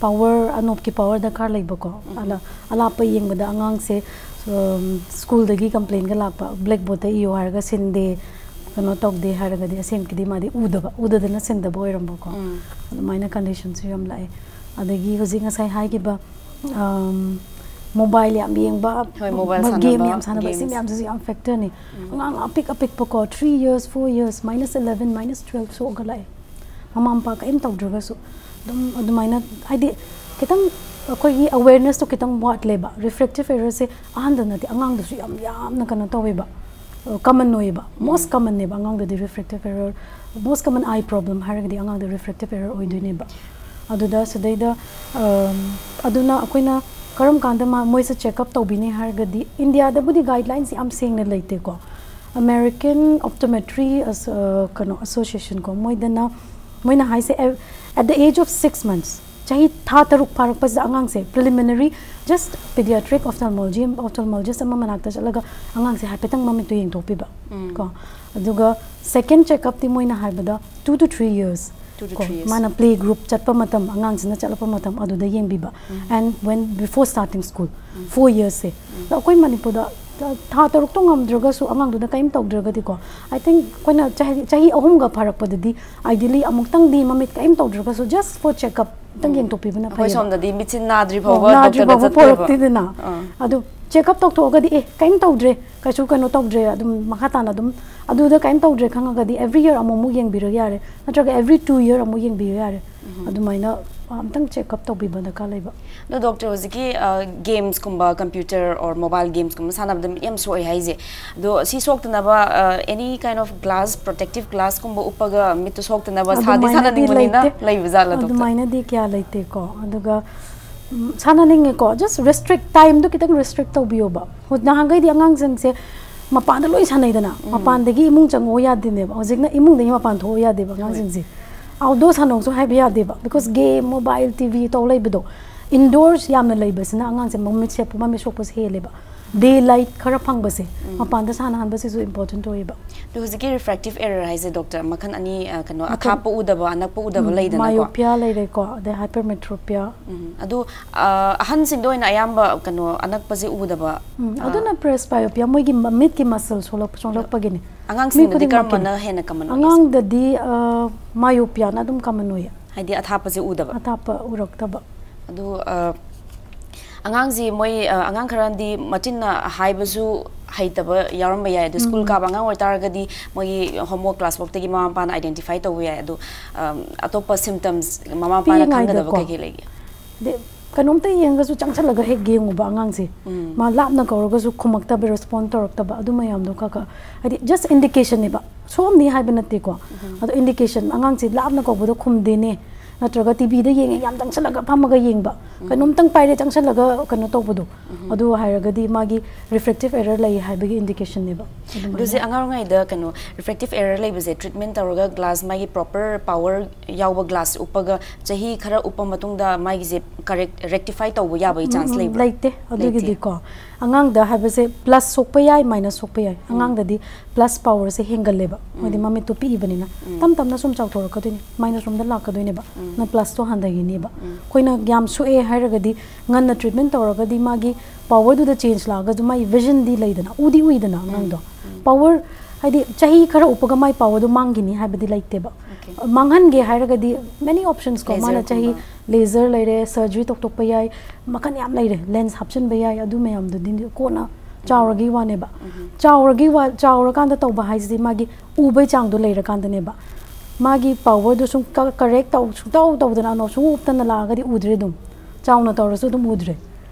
ꯄꯥꯋꯔ, ꯑꯅꯣꯞꯀꯤ ꯄꯥꯋꯔ ꯗꯔꯀꯥꯔ ꯂꯩꯕꯀꯣ꯫ ꯑꯗ ꯑꯂꯥꯞꯄ ꯌꯦꯡꯕꯗ ꯑꯉꯥꯡꯁꯦ ꯁ꯭ꯀꯨꯜꯗꯒꯤ ꯀꯝꯄ꯭ꯂꯦꯟꯒ ꯂꯥꯛꯄ, ꯕ꯭ꯂꯦꯛꯕꯣꯔꯗꯇ ꯏꯌꯣ ꯍꯥꯏꯔꯒ ꯁꯤꯟꯗꯦ, ꯀꯩꯅꯣ ꯇꯧꯗꯦ ꯍꯥꯏꯔꯒꯗꯤ ꯑꯁꯦꯡꯀꯤꯗꯤ ꯃꯥꯗꯤ ꯎꯗꯕ, ꯎꯗꯗꯅ ꯁꯤꯟꯗꯕ ꯑꯣꯏꯔꯝꯕꯀꯣ꯫ ꯑꯗꯨꯃꯥꯏꯅ ꯀꯟꯗꯤꯁꯟꯁꯨ ꯌꯥꯝ ꯂꯥꯛꯑꯦ꯫ ꯑꯗꯒꯤ ꯍꯧꯖꯤꯛ ꯉꯁꯥꯏ ꯍꯥꯏꯈꯤꯕ ꯃꯣꯕꯥꯏꯜ ꯌꯥꯝ ꯌꯦꯡꯕ, ꯍꯣꯏ, ꯃꯣꯕꯥꯏꯜ ꯒꯦꯝ ꯁꯥꯟꯅꯕ, ꯌꯥꯝ ꯁꯥꯟꯅꯕ, ꯁꯤ ꯒꯦꯝꯁ꯫ ꯃꯌꯥꯝꯁꯤꯁꯨ ꯌꯥꯝ ꯐꯦꯛꯇꯔꯅꯤ꯫ ꯑꯉꯥꯡ ꯑꯄꯤꯛ ꯑꯄꯤꯛꯄꯀꯣ, three years, four years, minus eleven, minus twelve ꯁꯣꯛꯑꯒ ꯂꯥꯛꯑꯦ꯫ ꯃꯃꯥ ꯃꯄꯥ ꯀꯔꯤꯝ ꯇꯧꯗ꯭ꯔꯒꯁꯨ ꯑꯗꯨꯝ ꯑꯗꯨꯃꯥꯏꯅ, ꯍꯥꯏꯗꯤ, ꯈꯤꯇꯪ ꯑꯩꯈꯣꯏꯒꯤ ꯑꯋꯦꯔꯅꯦꯁꯇꯣ ꯈꯤꯇꯪ ꯋꯥꯠꯂꯦꯕ꯫ ꯔꯤꯐ꯭ꯔꯦꯛꯇꯤꯞ ꯑꯦꯔꯔꯁꯦ ꯑꯍꯟꯗ ꯅꯠꯇꯦ, ꯑꯉꯥꯡꯗꯁꯨ ꯌꯥꯝ ꯌꯥꯝꯅ ꯀꯩꯅꯣ ꯇꯧꯋꯦꯕ, ꯀꯃꯟ ꯑꯣꯏꯌꯦꯕ꯫ ꯃꯣꯁ ꯀꯃꯟꯅꯦꯕ ꯑꯉꯥꯡꯗꯗꯤ ꯔꯤꯐ꯭ꯔꯦꯛꯇꯤꯞ ꯑꯦꯔꯔ, ꯃꯣꯁ ꯀꯃꯟ ꯑꯥꯏ ꯄ꯭ꯔꯣꯕ꯭ꯂꯦꯝ ꯍꯥꯏꯔꯒꯗꯤ ꯑꯉꯥꯡꯗ ꯔꯤꯐ꯭ꯔꯦꯛꯇꯤꯞ ꯑꯦꯔꯔ ꯑꯣꯏꯗꯣꯏꯅꯦꯕ꯫ ꯑꯗꯨꯗ ꯁꯤꯗꯩꯗ ꯑꯗꯨꯅ ꯑꯩꯈꯣꯏꯅ ꯀꯔꯝ ꯀꯥꯟꯗ ꯃꯣꯏꯁꯦ ꯆꯦꯛꯑꯞ ꯇꯧꯕꯤꯅꯤ ꯍꯥꯏꯔꯒꯗꯤ, ꯏꯟꯗꯤꯌꯥꯗꯕꯨꯗꯤ ꯒꯥꯏꯗꯂꯥꯏꯟꯁ ꯌꯥꯝ ꯁꯦꯡꯅ ꯂꯩꯇꯦꯀꯣ꯫ ꯑꯃꯦꯔꯤꯀꯟ ꯑꯣꯞꯇꯣꯃꯦꯇ꯭ꯔꯤ ꯀꯩꯅꯣ ꯑꯁꯣꯁꯤꯌꯦꯁꯟ ꯀꯣ, ꯃꯣꯏꯗꯅ, ꯃꯣꯏꯅ ꯍꯥꯏꯁꯦ, at the age of six months, ꯆꯍꯤ ꯊꯥ ꯇꯔꯨꯛ ꯐꯥꯔꯛꯄꯁꯤꯗ ꯑꯉꯥꯡꯁꯦ ꯄ꯭ꯔꯤꯂꯤꯃꯤꯅꯔꯤ, ꯖꯁ ꯄꯤꯗꯤꯌꯥꯇ꯭ꯔꯤꯛ ꯑꯣꯐꯊꯜꯃꯣꯂꯣꯖꯤ, ꯑꯣꯐꯊꯜꯃꯣꯂꯣꯖꯤꯁ ꯑꯃ ꯃꯅꯥꯛꯇ ꯆꯠꯂꯒ ꯑꯉꯥꯡꯁꯦ ꯍꯥꯏꯐꯦꯠꯇꯪ ꯃꯃꯤꯠꯇꯣ ꯌꯦꯡꯊꯣꯛꯄꯤꯕ ꯀꯣ꯫ ꯑꯗꯨꯒ ꯁꯦꯀꯦꯟ ꯆꯦꯛꯑꯞꯇꯤ ꯃꯣꯏꯅ ꯍꯥꯏꯕꯗ two two three years Two to ꯀꯣ, three years. ꯃꯥꯅ ꯄ꯭ꯂꯦ ꯒ꯭ꯔꯨꯞ ꯆꯠꯄ ꯃꯇꯝ, ꯑꯉꯥꯡꯁꯤꯅ ꯆꯠꯂꯛꯄ ꯃꯇꯝ ꯑꯗꯨꯗ ꯌꯦꯡꯕꯤꯕ꯫ And when before starting school, four ꯌꯔꯁꯁꯦ꯫ ꯑꯗꯣ ꯑꯩꯈꯣꯏ ꯃꯅꯤꯄꯨꯔꯗ ꯊꯥ ꯇꯔꯨꯛꯇꯣ ꯉꯝꯗ꯭ꯔꯒꯁꯨ, ꯑꯉꯥꯡꯗꯨꯗ ꯀꯔꯤꯝ ꯇꯧꯗ꯭ꯔꯒꯗꯤꯀꯣ, ꯑꯥꯏ ꯊꯤꯡꯛ ꯑꯩꯈꯣꯏꯅ ꯆꯍꯤ, ꯆꯍꯤ ꯑꯍꯨꯝꯒ ꯐꯥꯔꯛꯄꯗꯗꯤ, ideally, ꯑꯃꯨꯛꯇꯪꯗꯤ ꯃꯃꯤꯠ ꯀꯔꯤꯝ ꯇꯧꯗ꯭ꯔꯒꯁꯨ, just for checkup ꯑꯃꯨꯛꯇꯪ ꯌꯦꯡꯊꯣꯛꯄꯤꯕꯅ ꯑꯩꯈꯣꯏ ꯐꯩ꯫ ꯁꯣꯝꯗꯗꯤ ꯃꯤꯠꯁꯤ ꯅꯥꯗ꯭ꯔꯤ ꯑꯣ, ꯐꯥꯎꯕ ꯅꯥꯗ꯭ꯔꯤ ꯗꯣꯛꯇꯔꯗ ꯐꯥꯎꯕ ꯆꯠꯇꯦꯕ꯫ ꯄꯣꯔꯛꯇꯦꯗꯅ꯫ ꯑꯥ꯫ ꯑꯗꯨ ꯆꯦꯛꯑꯞ ꯇꯧꯊꯣꯛꯑꯒꯗꯤ, ꯑꯦ, ꯀꯔꯤꯝ ꯇꯧꯗ꯭ꯔꯦ, ꯀꯩꯁꯨ ꯀꯩꯅꯣ ꯇꯧꯗ꯭ꯔꯦ, ꯑꯗꯨꯝ ꯃꯈꯥ ꯇꯥꯅ ꯑꯗꯨꯝ ꯑꯗꯨꯗ ꯀꯔꯤꯝ ꯇꯧꯗ꯭ꯔꯦ ꯈꯪꯉꯒꯗꯤ, every year ꯑꯃꯨꯛꯃꯨꯛ ꯌꯦꯡꯕꯤꯔꯒ ꯌꯥꯔꯦ, ꯅꯠꯇ꯭ꯔꯒ every two year ꯑꯃꯨꯛ ꯌꯦꯡꯕꯤꯔ ꯌꯥꯔꯦ꯫ ꯑꯗꯨꯃꯥꯏꯅ ꯑꯝꯇꯪ ꯆꯦꯛꯑꯞ ꯇꯧꯕꯤꯕ ꯗꯔꯀꯥꯔ ꯂꯩꯕ꯫ ꯑꯗꯣ ꯗꯣꯛꯇꯔ, ꯍꯧꯖꯤꯛꯀꯤ ꯒꯦꯝꯁꯀꯨꯝꯕ, ꯀꯝꯄ꯭ꯌꯨꯇꯔ ꯑꯣꯔ ꯃꯣꯕꯥꯏꯜ ꯒꯦꯝꯁꯀꯨꯝꯕ ꯁꯥꯟꯅꯕꯗ ꯃꯤꯠ ꯌꯥꯝ ꯁꯣꯛꯑꯦ ꯍꯥꯏꯁꯦ, ꯑꯗꯣ ꯁꯤ ꯁꯣꯛꯇꯅꯕ, any kind of glass, protective glassꯀꯨꯝꯕ ꯎꯞꯄꯒ ꯃꯤꯠꯇꯨ ꯁꯣꯛꯇꯅꯕ ꯁꯥꯗꯤ ꯑꯗꯨꯃꯥꯏꯅꯗꯤ ꯁꯥꯟꯅꯅꯤꯡꯕꯅꯤꯅ ꯂꯩꯇꯦ꯫ ꯂꯩꯕ ꯖꯥꯠꯂ, ꯗꯣꯛꯇꯔ? ꯑꯗꯨꯃꯥꯏꯅꯗꯤ ꯀꯌꯥ ꯂꯩꯇꯦꯀꯣ꯫ ꯑꯗꯨꯒ ꯎꯝ, ꯁꯥꯟꯅꯅꯤꯡꯉꯦꯀꯣ, just restrict, timeꯗꯣ ꯈꯤꯇꯪ restrict ꯇꯧꯕꯤꯌꯣꯕ꯫ ꯍꯧ-, ꯅꯍꯥꯟꯈꯩꯗꯤ ꯑꯉꯥꯡꯁꯤꯡꯁꯦ ꯃꯄꯥꯟꯗ ꯂꯣꯏ ꯁꯥꯟꯅꯩꯗꯅ, ꯃꯄꯥꯟꯗꯒꯤ ꯏꯃꯨꯡ ꯆꯪꯉꯛꯑꯣ ꯌꯥꯗꯦꯅꯦꯕ꯫ ꯍꯧꯖꯤꯛꯅ ꯏꯃꯨꯡꯗꯒꯤ ꯃꯄꯥꯟ ꯊꯣꯛꯑꯣ ꯌꯥꯗꯦꯕ ꯑꯉꯥꯡꯁꯤꯡꯁꯦ꯫ ꯑꯥꯎꯠꯗꯣꯔ ꯁꯥꯟꯅꯧꯁꯨ ꯍꯥꯏꯕ ꯌꯥꯗꯦꯕ, because game, mobile, T V ꯇꯧ ꯂꯩꯕꯗꯣ꯫ ꯏꯟꯗꯣꯔꯁ ꯌꯥꯝꯅ ꯂꯩꯕꯁꯤꯅ ꯑꯉꯥꯡꯁꯦ ꯃꯃꯤꯠꯁꯦ, ꯃꯃꯤꯠ ꯁꯣꯛꯄꯁꯦ ꯍꯦꯜꯂꯦꯕ꯫ ꯗꯦ ꯂꯥꯏꯠ ꯈꯔ ꯐꯪꯕꯁꯦ, ꯃꯄꯥꯟꯗ ꯁꯥꯟꯅꯍꯟꯕꯁꯤꯁꯨ ꯏꯝꯄꯣꯔꯇꯦꯟ ꯑꯣꯏꯌꯦꯕ꯫ ꯑꯗꯣ ꯍꯧꯖꯤꯛꯀꯤ ꯔꯤꯐ꯭ꯔꯦꯛꯇꯤꯞ ꯑꯦꯔꯔ ꯍꯥꯏꯁꯦ ꯗꯣꯛꯇꯔ, ꯃꯈꯜ ꯑꯅꯤ, ꯑ, ꯀꯩꯅꯣ, ꯃꯈꯜ- ꯑꯊꯥꯞꯄ ꯎꯗꯕ, ꯑꯅꯛꯄ ꯎꯗꯕ ꯂꯩꯗꯅꯀꯣ? ꯃꯥꯏꯑꯣꯄꯤꯌꯥ ꯂꯩꯔꯦꯀꯣ, ꯑꯗꯩ ꯍꯥꯏꯄꯔꯃꯦꯇ꯭ꯔꯣꯄꯤꯌꯥ꯫ ꯎꯝ, ꯑꯗꯨ, ꯑ, ꯑꯍꯟꯁꯤꯡꯗ ꯑꯣꯏꯅ ꯑꯌꯥꯝꯕ, ꯀꯩꯅꯣ, ꯑꯅꯛꯄꯁꯦ ꯎꯗꯕ, ꯎꯝ, ꯑ, ꯑꯗꯨꯅ ꯄ꯭ꯔꯦꯁꯕꯥꯏꯑꯣꯄꯤꯌꯥ, ꯃꯣꯏꯒꯤ ꯃ- ꯃꯤꯠꯀꯤ ꯃꯁꯜ ꯁꯣꯛꯂꯛꯄ, ꯁꯣꯛꯂꯛꯄꯒꯤꯅꯤ꯫ ꯑꯉꯥꯡꯁꯤꯡꯗꯗꯤ ꯃꯤ ꯈꯨꯗꯤꯡꯃꯛꯀꯤꯅꯤ꯫ ꯀꯔꯝꯕꯅ ꯍꯦꯟꯅ ꯀꯃꯟ ꯑꯣꯏꯒꯦ? ꯑꯉꯥꯡꯗꯗꯤ, ꯑ, ꯃꯥꯏꯑꯣꯄꯤꯌꯥꯅ ꯑꯗꯨꯝ ꯀꯃꯟ ꯑꯣꯏꯌꯦ꯫ ꯍꯥꯏꯗꯤ ꯑꯊꯥꯞꯄꯁꯦ ꯎꯗꯕ? ꯑꯊꯥꯞꯄ ꯎꯔꯛꯇꯕ꯫ ꯑꯗꯨ, ꯑ, ꯑꯉꯥꯡꯁꯤ ꯃꯣꯏ, ꯑ, ꯑꯉꯥꯡ ꯈꯔꯗꯤ ꯃꯆꯤꯟꯅ ꯍꯥꯏꯕꯁꯨ ꯍꯩꯇꯕ ꯌꯥꯎꯔꯝꯕ ꯌꯥꯏ꯫ ꯑꯗꯣ ꯁ꯭ꯀꯨꯜ ꯀꯥꯕ ꯑꯉꯥꯡ ꯑꯣꯏꯇꯥꯔꯒꯗꯤ ꯃꯣꯏꯒꯤ ꯍꯣꯝꯋꯔꯛ ꯀ꯭ꯂꯥꯁ ꯋꯔꯛꯇꯒꯤ ꯃꯃꯥ ꯃꯄꯥꯅ ꯑꯥꯏꯗꯦꯟꯇꯤꯐꯥꯏ ꯇꯧꯕ ꯌꯥꯏ꯫ ꯑꯗꯣ, ꯑ, ꯑꯇꯣꯞꯄ ꯁꯤꯝꯇꯝꯁ ꯃꯃꯥ ꯃꯄꯥꯅ ꯈꯪꯒꯗꯕ ꯄꯤꯛꯏꯉꯩꯗꯀꯣ꯫ ꯀꯩ ꯀꯩ ꯂꯩꯒꯦ? ꯑꯗꯩ ꯀꯩꯅꯣꯝꯇ ꯌꯦꯡꯉꯒꯁꯨ ꯆꯪꯁꯜꯂꯒ ꯍꯦꯛ ꯌꯦꯡꯉꯨꯕ ꯑꯉꯥꯡꯁꯦ꯫ ꯎꯝ꯫ ꯃꯥ ꯂꯥꯞꯅ ꯀꯧꯔꯒꯁꯨ ꯈꯨꯝꯃꯛꯇꯕ, ꯔꯦꯁꯄꯣꯟ ꯇꯧꯔꯛꯇꯕ, ꯑꯗꯨ ꯃꯌꯥꯝꯗꯣ ꯈꯔ ꯈꯔ, ꯍꯥꯏꯗꯤ, ꯖꯁ ꯏꯟꯗꯤꯀꯦꯁꯟꯅꯦꯕ, ꯁꯣꯝꯅꯤ ꯍꯥꯏꯕ ꯅꯠꯇꯦꯀꯣ꯫ ꯑꯗꯣ ꯏꯟꯗꯤꯀꯦꯁꯟ, ꯑꯉꯥꯡꯁꯦ ꯂꯥꯞꯅ ꯀꯧꯕꯗꯣ ꯈꯨꯝꯗꯦꯅꯦ, ꯅꯠꯇ꯭ꯔꯒ ꯇꯤꯚꯤꯗ ꯌꯦꯡꯉꯦ, ꯌꯥꯝ ꯆꯪꯁꯜꯂꯒ ꯐꯝꯃꯒ ꯌꯦꯡꯕ, ꯀꯩꯅꯣꯝꯇꯪ ꯄꯥꯏꯔꯦ ꯆꯪꯁꯜꯂꯒ ꯀꯩꯅꯣ ꯇꯧꯕꯗꯣ, ꯑꯗꯨ ꯍꯥꯏꯔꯒꯗꯤ ꯃꯥꯒꯤ ꯔꯤꯐ꯭ꯔꯦꯛꯇꯤꯞ ꯑꯦꯔꯔ ꯂꯩ ꯍꯥꯏꯕꯒꯤ ꯏꯟꯗꯤꯀꯦꯁꯟꯅꯦꯕ꯫ ꯑꯗꯨꯃꯥꯏꯅ꯫ ꯑꯗꯨꯁꯦ ꯑꯉꯥꯡ ꯑꯣꯏꯔꯤꯉꯩꯗ ꯀꯩꯅꯣ, ꯔꯤꯐ꯭ꯔꯦꯛꯇꯤꯞ ꯑꯦꯔꯔ ꯂꯩꯕꯁꯦ ꯇ꯭ꯔꯤꯠꯃꯦꯟ ꯇꯧꯔꯒ ꯒ꯭ꯂꯥꯁ, ꯃꯥꯒꯤ ꯄ꯭ꯔꯣꯄꯔ ꯄꯥꯋꯔ ꯌꯥꯎꯕ ꯒ꯭ꯂꯥꯁ ꯎꯞꯄꯒ ꯆꯍꯤ ꯈꯔ ꯎꯞꯄ ꯃꯇꯨꯡꯗ ꯃꯥꯒꯤꯁꯦ ꯀꯔꯦꯛ, ꯔꯦꯛꯇꯤꯐꯥꯏ ꯇꯧꯕ ꯌꯥꯕꯒꯤ ꯆꯥꯟꯁ ꯎꯝ, ꯂꯩꯕ꯭ꯔꯥ? ꯂꯩꯇꯦ꯫ ꯑꯗꯨꯒꯤꯗꯤꯀꯣ, ꯑꯉꯥꯡꯗ ꯍꯥꯏꯕꯁꯦ ꯄ꯭ꯂꯁ ꯁꯣꯛꯄ ꯌꯥꯏ, ꯃꯥꯏꯅꯁ ꯁꯣꯛꯄ ꯌꯥꯏ꯫ ꯑꯉꯥꯡꯗꯗꯤ ꯄ꯭ꯂꯁ ꯄꯥꯋꯔꯁꯦ ꯍꯦꯟꯒꯜꯂꯦꯕ, ꯍꯥꯏꯗꯤ ꯃꯃꯤꯠꯇꯣ ꯄꯤꯛꯏꯕꯅꯤꯅ꯫ ꯇꯞ ꯇꯞꯅ ꯁꯨꯝ ꯆꯥꯎꯊꯣꯔꯛꯀꯗꯣꯏꯅꯤ, ꯃꯥꯏꯅꯁ ꯔꯣꯝꯗ ꯂꯥꯛꯀꯗꯣꯏꯅꯦꯕ, ꯅ ꯄ꯭ꯂꯁꯇꯣ ꯍꯟꯊꯈꯤꯅꯦꯕ꯫ ꯑꯩꯈꯣꯏꯅ ꯌꯥꯝ ꯁꯣꯛꯑꯦ ꯍꯥꯏꯔꯒꯗꯤ ꯉꯟꯅ ꯇ꯭ꯔꯤꯠꯃꯦꯟ ꯇꯧꯔꯒꯗꯤ ꯃꯥꯒꯤ ꯄꯥꯋꯔꯗꯨꯗ ꯆꯦꯟꯖ ꯂꯥꯛꯑꯒꯁꯨ ꯃꯥꯒꯤ ꯚꯤꯖꯟꯗꯤ ꯂꯩꯗꯅ, ꯎꯗꯤ ꯎꯏꯗꯅ ꯑꯉꯥꯡꯗꯣ꯫ ꯄꯥꯋꯔ ꯍꯥꯏꯗꯤ ꯆꯍꯤ ꯈꯔ ꯎꯞꯄꯒ ꯃꯥꯏ ꯄꯥꯋꯔꯗꯣ ꯃꯥꯡꯈꯤꯅꯤ ꯍꯥꯏꯕꯗꯤ ꯂꯩꯇꯦꯕ꯫ ꯃꯥꯡꯍꯟꯒꯦ ꯍꯥꯏꯔꯒꯗꯤ ꯃꯦꯅꯤ ꯑꯣꯞꯁꯟꯁ ꯀꯣ, ꯃꯥꯅ ꯆꯍꯤ ꯂꯦꯖꯔꯒꯨꯝꯕ꯫ ꯂꯦꯖꯔ ꯂꯩꯔꯦ, ꯁꯔꯖꯔꯤ ꯇꯧꯊꯣꯛꯄ ꯌꯥꯏ, ꯃꯈꯜ ꯌꯥꯝ ꯂꯩꯔꯦ, ꯂꯦꯟꯁ ꯍꯥꯞꯆꯤꯟꯕ ꯌꯥꯏ, ꯑꯗꯨ ꯃꯌꯥꯝꯗꯨꯗꯤ ꯀꯣꯟꯅ ꯆꯥꯎꯔꯒꯤ ꯋꯥꯅꯦꯕ꯫ ꯆꯥꯎꯔꯒꯤ ꯋꯥ, ꯆꯥꯎꯔꯀꯥꯟꯗ ꯇꯧꯕ ꯍꯥꯏꯁꯤꯗꯤ ꯃꯥꯒꯤ ꯎꯕꯩ ꯆꯥꯡꯗꯣ ꯂꯩꯔꯀꯥꯟꯗꯅꯦꯕ꯫ ꯃꯥꯒꯤ ꯄꯥꯋꯔꯗꯣ ꯁꯨꯝ ꯀ-, ꯀꯔꯦꯛ ꯇꯧ, ꯁꯨꯡꯇꯧ ꯇꯧꯗꯅ ꯑꯅꯣꯞ ꯁꯨꯡꯎꯞ ꯎꯞꯇꯅ ꯂꯥꯛꯑꯒꯗꯤ ꯎꯗ꯭ꯔꯦ ꯑꯗꯨꯝ꯫ ꯆꯥꯎꯅ ꯇꯧꯔꯁꯨ ꯑꯗꯨꯝ ꯎꯗ꯭ꯔꯦ꯫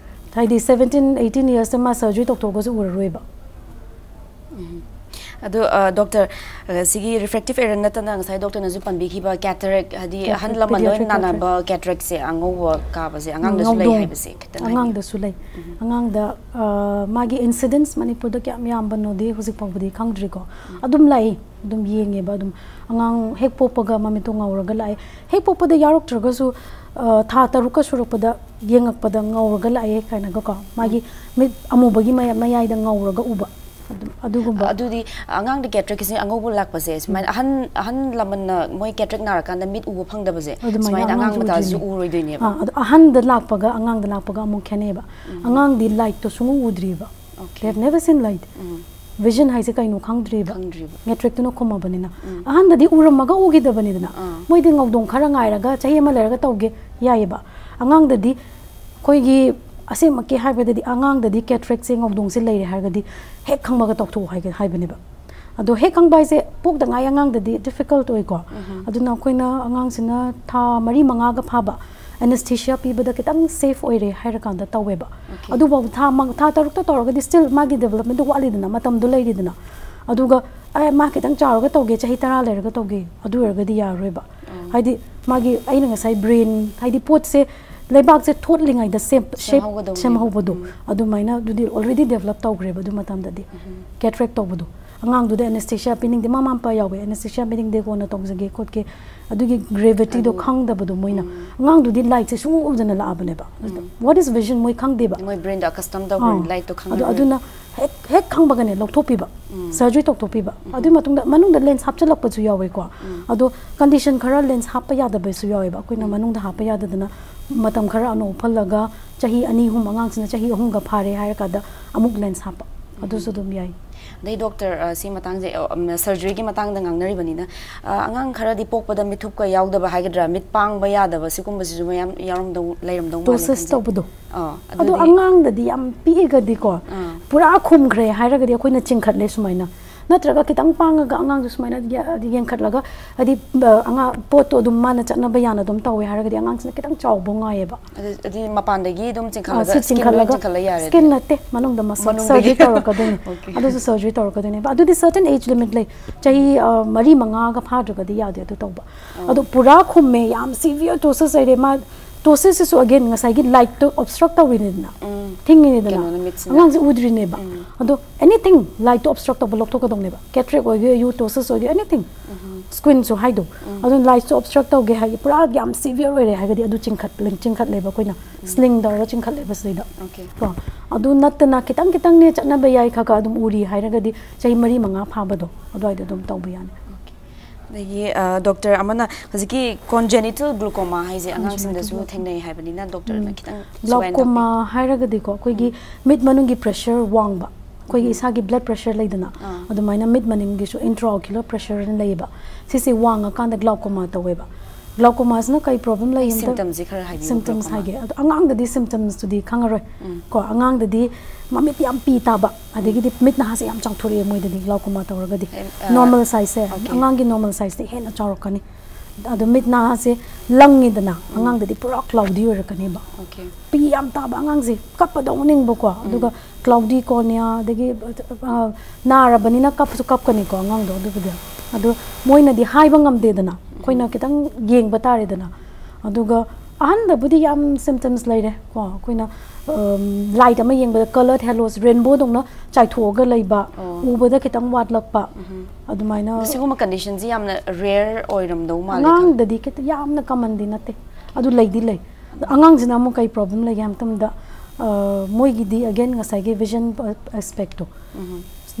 ꯍꯥꯏꯗꯤ ꯁꯕꯦꯟꯇꯤꯟ, ꯑꯩꯇꯤꯟ ꯌꯔꯁꯇ ꯃꯥ ꯁꯔꯖꯔꯤ ꯇꯧꯊꯣꯛꯑꯒꯁꯨ ꯎꯔꯔꯣꯏꯕ꯫ ꯑꯗꯣ, ꯑ, ꯗꯣꯛꯇꯔ, ꯑ, ꯁꯤꯒꯤ ꯔꯤꯐ꯭ꯔꯦꯛꯇꯤꯞ ꯑꯦꯔꯔ ꯅꯠꯇꯅ ꯉꯁꯥꯏ ꯗꯣꯛꯇꯔꯅꯁꯨ ꯄꯟꯕꯤꯈꯤꯕ ꯀꯦꯇꯔꯦꯛ, ꯍꯥꯏꯗꯤ ꯑꯍꯜ Cataract, ꯂꯃꯟ ꯂꯣꯏ pediatric ꯅꯥꯅꯕ cataract. ꯀꯦꯇꯔꯦꯛꯁꯦ, ꯑꯉꯧꯕ ꯀꯥꯕꯁꯦ ꯑꯉꯥꯡꯗꯁꯨ ꯂꯩ ꯉꯧꯗꯣꯡ꯫ ꯍꯥꯏꯕꯁꯦ ꯈꯤꯇꯪ ꯍꯥꯏꯕꯤꯌꯨ꯫ ꯑꯉꯥꯡꯗꯁꯨ ꯂꯩ꯫ ꯑꯉꯥꯡꯗ, ꯑ, ꯃꯥꯒꯤ ꯏꯟꯁꯤꯗꯦꯟꯁ ꯃꯅꯤꯄꯨꯔꯗ ꯀꯌꯥꯝ ꯌꯥꯝꯕꯅꯣꯗꯤ ꯍꯧꯖꯤꯛ ꯐꯥꯎꯕꯗꯤ ꯈꯪꯗ꯭ꯔꯤꯀꯣ꯫ ꯑꯗꯨꯝ ꯂꯥꯛꯏ, ꯑꯗꯨꯝ ꯌꯦꯡꯉꯦꯕ꯫ ꯑꯗꯨꯝ ꯑꯉꯥꯡ ꯍꯦꯛ ꯄꯣꯛꯄꯒ ꯃꯃꯤꯠꯇꯣ ꯉꯧꯔꯒ ꯂꯥꯛꯑꯦ꯫ ꯍꯦꯛ ꯄꯣꯛꯄꯗ ꯌꯥꯎꯔꯛꯇ꯭ꯔꯒꯁꯨ, ꯑ, ꯊꯥ ꯇꯔꯨꯛꯀ ꯁꯨꯔꯛꯄꯗ ꯌꯦꯡꯉꯛꯄꯗ ꯉꯧꯔꯒ ꯂꯥꯛꯑꯦ ꯀꯥꯏꯅꯒꯀꯣ, ꯃꯥꯒꯤ ꯃꯤꯠ ꯑꯃꯨꯕꯒꯤ ꯃꯌꯥ-, ꯃꯌꯥꯏꯗ ꯉꯧꯔꯒ ꯎꯕ, ꯑꯗꯨꯝ ꯑꯗꯨꯒꯨꯝꯕ꯫ ꯑꯗꯨꯗꯤ ꯑꯉꯥꯡꯗ cataractꯀꯤꯁꯦ ꯑꯉꯧꯕ ꯂꯥꯛꯄꯁꯦ ꯁꯨꯃꯥꯏꯅ ꯑꯍꯟ ꯑꯍꯟ ꯂꯃꯟꯅ ꯃꯣꯏ cataract ꯅꯥꯔꯀꯥꯟꯗ ꯃꯤꯠ ꯎꯕ ꯐꯪꯗꯕꯁꯦ ꯑꯗꯨꯃꯥꯏꯅ ꯁꯨꯃꯥꯏꯅ ꯑꯉꯥꯡ ꯑꯉꯥꯡꯁꯨ ꯃꯆꯥꯁꯨ ꯎꯗ꯭ꯔꯤꯅꯦ꯫ ꯎꯔꯣꯏꯗꯣꯏꯅꯦꯕ꯫ ꯑꯥ, ꯑꯗꯣ ꯑꯍꯟꯗ ꯂꯥꯛꯄꯒ ꯑꯉꯥꯡꯗ ꯂꯥꯛꯄꯒ ꯑꯃꯨꯛ ꯈꯦꯠꯅꯩꯑꯕ꯫ ꯑꯉꯥꯡꯗꯤ lightꯇꯣ ꯁꯨꯡꯎ ꯎꯗ꯭ꯔꯤꯕ꯫ Okay. They have never seen light. Vision ꯍꯥꯏꯁꯦ ꯀꯩꯅꯣ ꯈꯪꯗ꯭ꯔꯤꯕ꯫ ꯈꯪꯗ꯭ꯔꯤꯕ꯫ Cataractꯇꯨꯅ ꯈꯨꯝꯃꯕꯅꯤꯅ꯫ ꯑꯍꯟꯗꯗꯤ ꯎꯔꯝꯃꯒ ꯎꯈꯤꯗꯕꯅꯤꯗꯅ꯫ ꯑꯥ꯫ ꯃꯣꯏꯗꯤ ꯉꯧꯗꯣꯡ ꯈꯔ ꯉꯥꯏꯔꯒ ꯆꯍꯤ ꯑꯃ ꯂꯩꯔꯒ ꯇꯧꯒꯦ ꯌꯥꯏꯑꯕ꯫ ꯑꯉꯥꯡꯗꯗꯤ ꯑꯩꯈꯣꯏꯒꯤ ꯑꯁꯦꯡꯃꯛꯀꯤ ꯍꯥꯏꯕꯗꯗꯤ ꯑꯉꯥꯡꯗꯗꯤ cataractꯁꯦ, ꯉꯧꯗꯣꯡꯁꯦ ꯂꯩꯔꯦ ꯍꯥꯏꯔꯒꯗꯤ ꯍꯦꯛ ꯈꯪꯕꯒ ꯇꯧꯊꯣꯛꯑꯣ ꯍꯥꯏꯒ-, ꯍꯥꯏꯕꯅꯦꯕ꯫ ꯑꯗꯣ ꯍꯦꯛ ꯈꯪꯕ ꯍꯥꯏꯁꯦ ꯄꯣꯛꯇ ꯉꯥꯏ ꯑꯉꯥꯡꯗꯗꯤ difficult ꯑꯣꯏꯀꯣ꯫ ꯑꯗꯨꯅ ꯑꯩꯈꯣꯏꯅ ꯑꯉꯥꯡꯁꯤꯅ ꯊꯥ ꯃꯔꯤ ꯃꯉꯥꯒ ꯐꯥꯕ anesthesia ꯄꯤꯕꯗ ꯈꯤꯇꯪ safe ꯑꯣꯏꯔꯦ ꯍꯥꯏꯔꯀꯥꯟꯗ ꯇꯧꯋꯦꯕ꯫ Okay. ꯑꯗꯨꯐꯥꯎ ꯊꯥ ꯃꯪ-, ꯊꯥ ꯇꯔꯨꯛꯇ ꯇꯧꯔꯒꯗꯤ still ꯃꯥꯒꯤ developmentꯗꯣ ꯋꯥꯠꯂꯤꯗꯅ, ꯃꯇꯝꯗꯣ ꯂꯩꯔꯤꯗꯅ꯫ ꯑꯗꯨꯒ ꯑꯦ, ꯃꯥ ꯈꯤꯇꯪ ꯆꯥꯎꯔꯒ ꯇꯧꯒꯦ, ꯆꯍꯤ ꯇꯔꯥ ꯂꯩꯔꯒ ꯇꯧꯒꯦ, ꯑꯗꯨ ꯑꯣꯏꯔꯒꯗꯤ ꯌꯥꯔꯔꯣꯏꯕ꯫ ꯍꯥꯏꯗꯤ ꯃꯥꯒꯤ, ꯑꯩꯅ ꯉꯁꯥꯏ brain, ꯍꯥꯏꯗꯤ ꯄꯣꯠꯁꯦ, ꯂꯩꯕꯥꯛꯁꯦ ꯊꯣꯠꯂꯤꯉꯩꯗ ꯁꯦꯝ-, shape ꯁꯦꯝꯍꯧꯒꯗꯧꯅꯦꯕ꯫ ꯁꯦꯝꯍꯧꯕꯗꯣ, ꯑꯗꯨꯃꯥꯏꯅ ꯑꯗꯨꯗꯤ already develop ꯇꯧꯈ꯭ꯔꯦꯕ ꯑꯗꯨ ꯃꯇꯝꯗꯗꯤ꯫ Cataract ꯇꯧꯕꯗꯣ ꯑꯉꯥꯡꯗꯨꯗ anesthesia ꯄꯤꯅꯤꯡꯗꯦ, ꯃꯃꯥ ꯃꯄꯥ ꯌꯥꯎꯋꯦ, anesthesia ꯄꯤꯅꯤꯡꯗꯦ, ꯀꯣꯟꯅ ꯇꯧꯖꯒꯦ ꯈꯣꯠꯀꯦ, ꯑꯗꯨꯒꯤ gravityꯗꯣ ꯈꯪꯗꯕꯗꯣ ꯃꯣꯏꯅ꯫ ꯑꯉꯥꯡꯗꯨꯗꯤ lightꯁꯦ ꯁꯨꯡꯎ ꯎꯗꯅ ꯂꯥꯛꯑꯕꯅꯦꯕ꯫ What is vision ꯃꯣꯏ ꯈꯪꯗꯦꯕ꯫ ꯃꯣꯏ brainꯗ accustom ꯇꯧꯈ꯭ꯔꯦ, ꯑꯥ꯫ lightꯇꯣ ꯑꯗꯨ, ꯈꯪꯉꯔꯣꯏ꯫ ꯑꯗꯨꯅ ꯍꯦꯛ ꯍꯦꯛ ꯈꯪꯕꯒꯅꯦ ꯂꯧꯊꯣꯛꯄꯤꯕ, surgery ꯇꯧꯊꯣꯛꯄꯤꯕ꯫ ꯑꯗꯨꯒꯤ ꯃꯇꯨꯡꯗ ꯃꯅꯨꯡꯗ lens ꯍꯥꯞꯆꯤꯜꯂꯛꯄꯁꯨ ꯌꯥꯎꯋꯦꯀꯣ꯫ ꯑꯗꯣ condition ꯈꯔ lens ꯍꯥꯞꯄ ꯌꯥꯗꯕꯁꯨ ꯌꯥꯎꯋꯦꯕ, ꯑꯩꯈꯣꯏꯅ ꯃꯅꯨꯡꯗ ꯍꯥꯞꯄ ꯌꯥꯗꯗꯅ ꯃꯇꯝ ꯈꯔ ꯑꯅꯧ ꯎꯞꯍꯜꯂꯒ, ꯆꯍꯤ ꯑꯅꯤ ꯑꯍꯨꯝ, ꯑꯉꯥꯡꯁꯤꯅ ꯆꯍꯤ ꯑꯍꯨꯝꯒ ꯐꯥꯔꯦ ꯍꯥꯏꯔꯀꯥꯟꯗ ꯑꯃꯨꯛ lens ꯍꯥꯞꯄ, ꯑꯗꯨꯁꯨ ꯑꯗꯨꯝ ꯌꯥꯏ꯫ ꯑꯗꯩ doctor, ꯑ, ꯁꯤ ꯃꯇꯥꯡꯁꯦ, ꯑ, ꯎꯝ, surgeryꯒꯤ ꯃꯇꯥꯡꯗ ꯉꯥꯡꯅꯔꯤꯕꯅꯤꯅ, ꯑ, ꯑꯉꯥꯡ ꯈꯔꯗꯤ ꯄꯣꯛꯄꯗ ꯃꯤꯠꯊꯨꯞꯀ ꯌꯥꯎꯗꯕ ꯍꯥꯏꯒꯗ꯭ꯔꯥ, ꯃꯤꯠ ꯄꯥꯡꯕ ꯌꯥꯗꯕ, ꯁꯤꯒꯨꯝꯕꯁꯤꯁꯨ ꯃꯌꯥꯝ ꯌꯥꯎꯔꯝꯗꯧ, ꯂꯩꯔꯝꯗꯧ ꯃꯥꯜꯂꯦ Ptosis ꯈꯟꯖꯩ꯫ ꯇꯧꯕꯗꯣ꯫ ꯑꯥ, ꯑꯗꯣ ꯑꯗꯨꯗꯤ ꯑꯉꯥꯡꯗꯗꯤ ꯌꯥꯝ ꯄꯤꯛꯏꯒꯗꯤꯀꯣ, ꯑꯥ꯫ ꯄꯨꯔꯥ ꯈꯨꯝꯈ꯭ꯔꯦ ꯍꯥꯏꯔꯒꯗꯤ ꯑꯩꯈꯣꯏꯅ ꯆꯤꯡꯈꯠꯂꯦ ꯁꯨꯃꯥꯏꯅ, ꯅꯠꯇ꯭ꯔꯒ ꯈꯤꯇꯪ ꯄꯥꯡꯉꯒ ꯑꯉꯥꯡꯗꯨ ꯁꯨꯃꯥꯏꯅ ꯌꯦ-, ꯌꯦꯡꯈꯠꯂꯒ, ꯍꯥꯏꯗꯤ, ꯑ, ꯑꯉꯥꯡ ꯄꯣꯠꯇꯣ ꯑꯗꯨꯝ ꯃꯥꯅ ꯆꯠꯅꯕ ꯌꯥꯅ ꯑꯗꯨꯝ ꯇꯧꯋꯦ ꯍꯥꯏꯔꯒꯗꯤ ꯑꯉꯥꯡꯁꯤꯅ ꯈꯤꯇꯪ ꯆꯥꯎꯕ ꯉꯥꯏꯌꯦꯕ꯫ ꯑꯗꯨ-, ꯑꯗꯨꯗꯤ ꯃꯄꯥꯟꯗꯒꯤ ꯑꯗꯨꯝ ꯑ, ꯆꯤꯡꯈꯠꯂꯒ, ꯁꯤ skin ꯂꯣꯏ ꯆꯤꯡꯈꯠꯂꯒ, ꯆꯤꯡꯈꯠꯂ ꯌꯥꯔꯦ skin ꯑꯗꯨꯗꯤ? ꯅꯠꯇꯦ, ꯃꯅꯨꯡꯗ muscle ꯃꯅꯨꯡꯗꯒꯤ? Surgery ꯇꯧꯔꯛꯀꯗꯣꯏꯅꯦ꯫ Okay. ꯑꯗꯨꯁꯨ surgery ꯇꯧꯔꯛꯀꯗꯣꯏꯅꯦꯕ꯫ ꯑꯗꯨꯗꯤ certain age limit ꯂꯩ, ꯆꯍꯤ, ꯑ, ꯃꯔꯤ ꯃꯉꯥꯒ ꯐꯥꯗ꯭ꯔꯒꯗꯤ ꯌꯥꯗꯦ ꯑꯗꯨ ꯇꯧꯕ꯫ ꯑꯗꯣ ꯄꯨꯔꯥ ꯈꯨꯝꯃꯦ, ꯌꯥꯝ severe ptosis ꯂꯩꯔꯦ, ꯃꯥ Ptosis ꯁꯤꯁꯨ again ꯉꯁꯥꯏꯒꯤ light ꯇꯣ obstruct ꯇꯧꯔꯤꯅꯤꯗꯅ, ꯎꯝ꯫ ꯊꯤꯡꯉꯤꯅꯤꯗꯅ, ꯀꯩꯅꯣꯅ, ꯃꯤꯠꯁꯤꯅ꯫ ꯑꯉꯥꯡꯁꯦ ꯎꯗ꯭ꯔꯤꯅꯦꯕ꯫ ꯎꯝ꯫ ꯑꯗꯣ anything light ꯇꯣ obstruct ꯇꯧꯕ ꯂꯧꯊꯣꯛꯀꯗꯧꯅꯦꯕ, cataract ꯑꯣꯏꯒꯦ, ptosis ꯑꯣꯏꯒꯦ, anything, screen ꯁꯨ ꯍꯥꯏꯗꯣ꯫ ꯑꯗꯨꯅ light ꯁꯨ obstruct ꯇꯧꯒꯦ ꯍꯥꯏꯗꯤ ꯄꯨꯔꯥ ꯌꯥꯝ severe ꯑꯣꯏꯔꯦ ꯍꯥꯏꯔꯒꯗꯤ ꯑꯗꯨ ꯆꯤꯡꯈꯠ ꯆꯤꯡꯈꯠꯂꯦꯕ ꯑꯩꯈꯣꯏꯅ, sling ꯇꯧꯔꯒ ꯆꯤꯡꯈꯠꯂꯦꯕ ꯁꯤꯗꯩꯗ꯫ Okay. ꯀꯣ, ꯑꯗꯨ ꯅꯠꯇꯅ ꯈꯤꯇꯪ ꯈꯤꯇꯪꯅꯦ ꯆꯠꯅꯕ ꯌꯥꯏ, ꯈꯔ ꯈꯔ ꯑꯗꯨꯝ ꯎꯔꯤ ꯍꯥꯏꯔꯒꯗꯤ ꯆꯍꯤ ꯃꯔꯤ ꯃꯉꯥ ꯐꯥꯕꯗꯣ ꯑꯗꯨꯋꯥꯏꯗ ꯑꯗꯨꯝ ꯇꯧꯕ ꯌꯥꯅꯤ꯫ ꯑꯗꯒꯤ ꯗꯣꯛꯇꯔ ꯑꯃꯅ ꯍꯧꯖꯤꯛꯀꯤ congenital glaucoma ꯍꯥꯏꯁꯦ ꯑꯉꯥꯡꯁꯤꯡꯗꯁꯨ ꯊꯦꯡꯅꯩ ꯍꯥꯏꯕꯅꯤꯅ ꯗꯣꯛꯇꯔꯅ ꯈꯤꯇꯪ ꯁꯨꯒꯥꯏꯅ ꯇꯥꯛꯄꯤꯌꯨ꯫ Glaucoma ꯍꯥꯏꯔꯒꯗꯤꯀꯣ, ꯑꯩꯈꯣꯏꯒꯤ ꯃꯤꯠ ꯃꯅꯨꯡꯒꯤ pressure ꯋꯥꯡꯕ, ꯑꯩꯈꯣꯏꯒꯤ ꯏꯁꯥꯒꯤ blood pressure ꯂꯩꯗꯅ, ꯑꯥ꯫ ꯑꯗꯨꯃꯥꯏꯅ ꯃꯤꯠ ꯃꯅꯤꯡꯒꯤꯁꯨ intraocular pressure ꯂꯩꯌꯦꯕ, ꯁꯤꯁꯦ ꯋꯥꯡꯉꯀꯥꯟꯗ glaucoma ꯇꯧꯋꯦꯕ꯫ Glaucoma ꯁꯤꯅ ꯀꯩ problem ꯂꯩ? ꯑꯩ ꯑꯝꯇ symptoms ꯁꯦ ꯈꯔ ꯍꯥꯏꯕꯤꯌꯨ, symptoms glaucoma꯫ ꯍꯥꯏꯒꯦ꯫ ꯑꯗꯣ ꯑꯉꯥꯡꯗꯗꯤ symptoms ꯇꯨꯗꯤ ꯈꯪꯉꯔꯣꯏ꯫ ꯎꯝ꯫ ꯀꯣ, ꯑꯉꯥꯡꯗꯗꯤ ꯃꯃꯤꯠ ꯌꯥꯝ ꯄꯤ ꯇꯥꯕ, ꯑꯗꯒꯤꯗꯤ ꯃꯤꯠ ꯅꯍꯥꯁꯦ ꯌꯥꯝ ꯆꯥꯎꯊꯣꯔꯛꯑꯦ ꯃꯣꯏꯗꯗꯤ glaucoma ꯇꯧꯔꯒꯗꯤ꯫ ꯑ, Normal size ꯁꯦ, okay꯫ ꯑꯉꯥꯡꯒꯤ normal size ꯇꯤ ꯍꯦꯟꯅ ꯆꯥꯎꯔꯛꯀꯅꯤ꯫ ꯑꯗꯣ ꯃꯤꯠ ꯅꯍꯥꯁꯦ ꯂꯪꯉꯤꯗꯅ, ꯑꯉꯥꯡꯗꯗꯤ ꯄꯨꯔꯥ cloudy ꯑꯣꯏꯔꯛꯀꯅꯦꯕ꯫ Okay꯫ ꯄꯤ ꯌꯥꯝ ꯇꯥꯕ ꯑꯉꯥꯡꯁꯦ ꯀꯞꯄꯗꯧ ꯅꯤꯡꯕꯀꯣ, ꯑꯗꯨꯒ cloudy cornea, ꯑꯗꯒꯤ ꯑ, ꯅꯥꯔꯕꯅꯤꯅ ꯀꯞꯄꯁꯨ ꯀꯞꯀꯅꯤꯀꯣ ꯑꯉꯥꯡꯗꯣ ꯑꯗꯨꯕꯨꯗꯤ꯫ ꯑꯗꯣ ꯃꯣꯏꯅꯗꯤ ꯍꯥꯏꯕ ꯉꯝꯗꯦꯗꯅ, ꯑꯩꯈꯣꯏꯅ ꯈꯤꯇꯪ ꯌꯦꯡꯕ ꯇꯥꯔꯦꯗꯅ꯫ ꯑꯗꯨꯒ ꯑꯍꯟꯗꯕꯨꯗꯤ ꯌꯥꯝ symptoms ꯂꯩꯔꯦ ꯀꯣ, ꯑꯩꯈꯣꯏꯅ ꯎꯝ, light ꯑꯃ ꯌꯦꯡꯕꯗ coloured halos, rainbow ꯗꯧꯅ ꯆꯥꯏꯊꯣꯛꯑꯒ ꯂꯩꯕ, ꯑꯣ꯫ ꯎꯕꯗ ꯈꯤꯇꯪ ꯋꯥꯠꯂꯛꯄ, ꯑꯗꯨꯃꯥꯏꯅ꯫ ꯑꯗꯣ ꯁꯤꯒꯨꯝꯕ condition ꯁꯤ ꯌꯥꯝꯅ rare ꯑꯣꯏꯔꯝꯗꯧ ꯃꯥꯜꯂꯦ꯫ ꯑꯉꯥꯡꯗꯗꯤ ꯈꯤꯇ ꯌꯥꯝꯅ common ꯗꯤ ꯅꯠꯇꯦ, ꯑꯗꯨ ꯂꯩꯗꯤ ꯂꯩ꯫ ꯑꯗꯣ ꯑꯉꯥꯡꯁꯤꯅ ꯑꯃꯨꯛ ꯀꯩ problem ꯂꯩꯒꯦ ꯍꯥꯏꯕ ꯃꯇꯝꯗ, ꯑ, ꯃꯣꯏꯒꯤꯗꯤ again ꯉꯁꯥꯏꯒꯤ vision aspect ꯇꯣ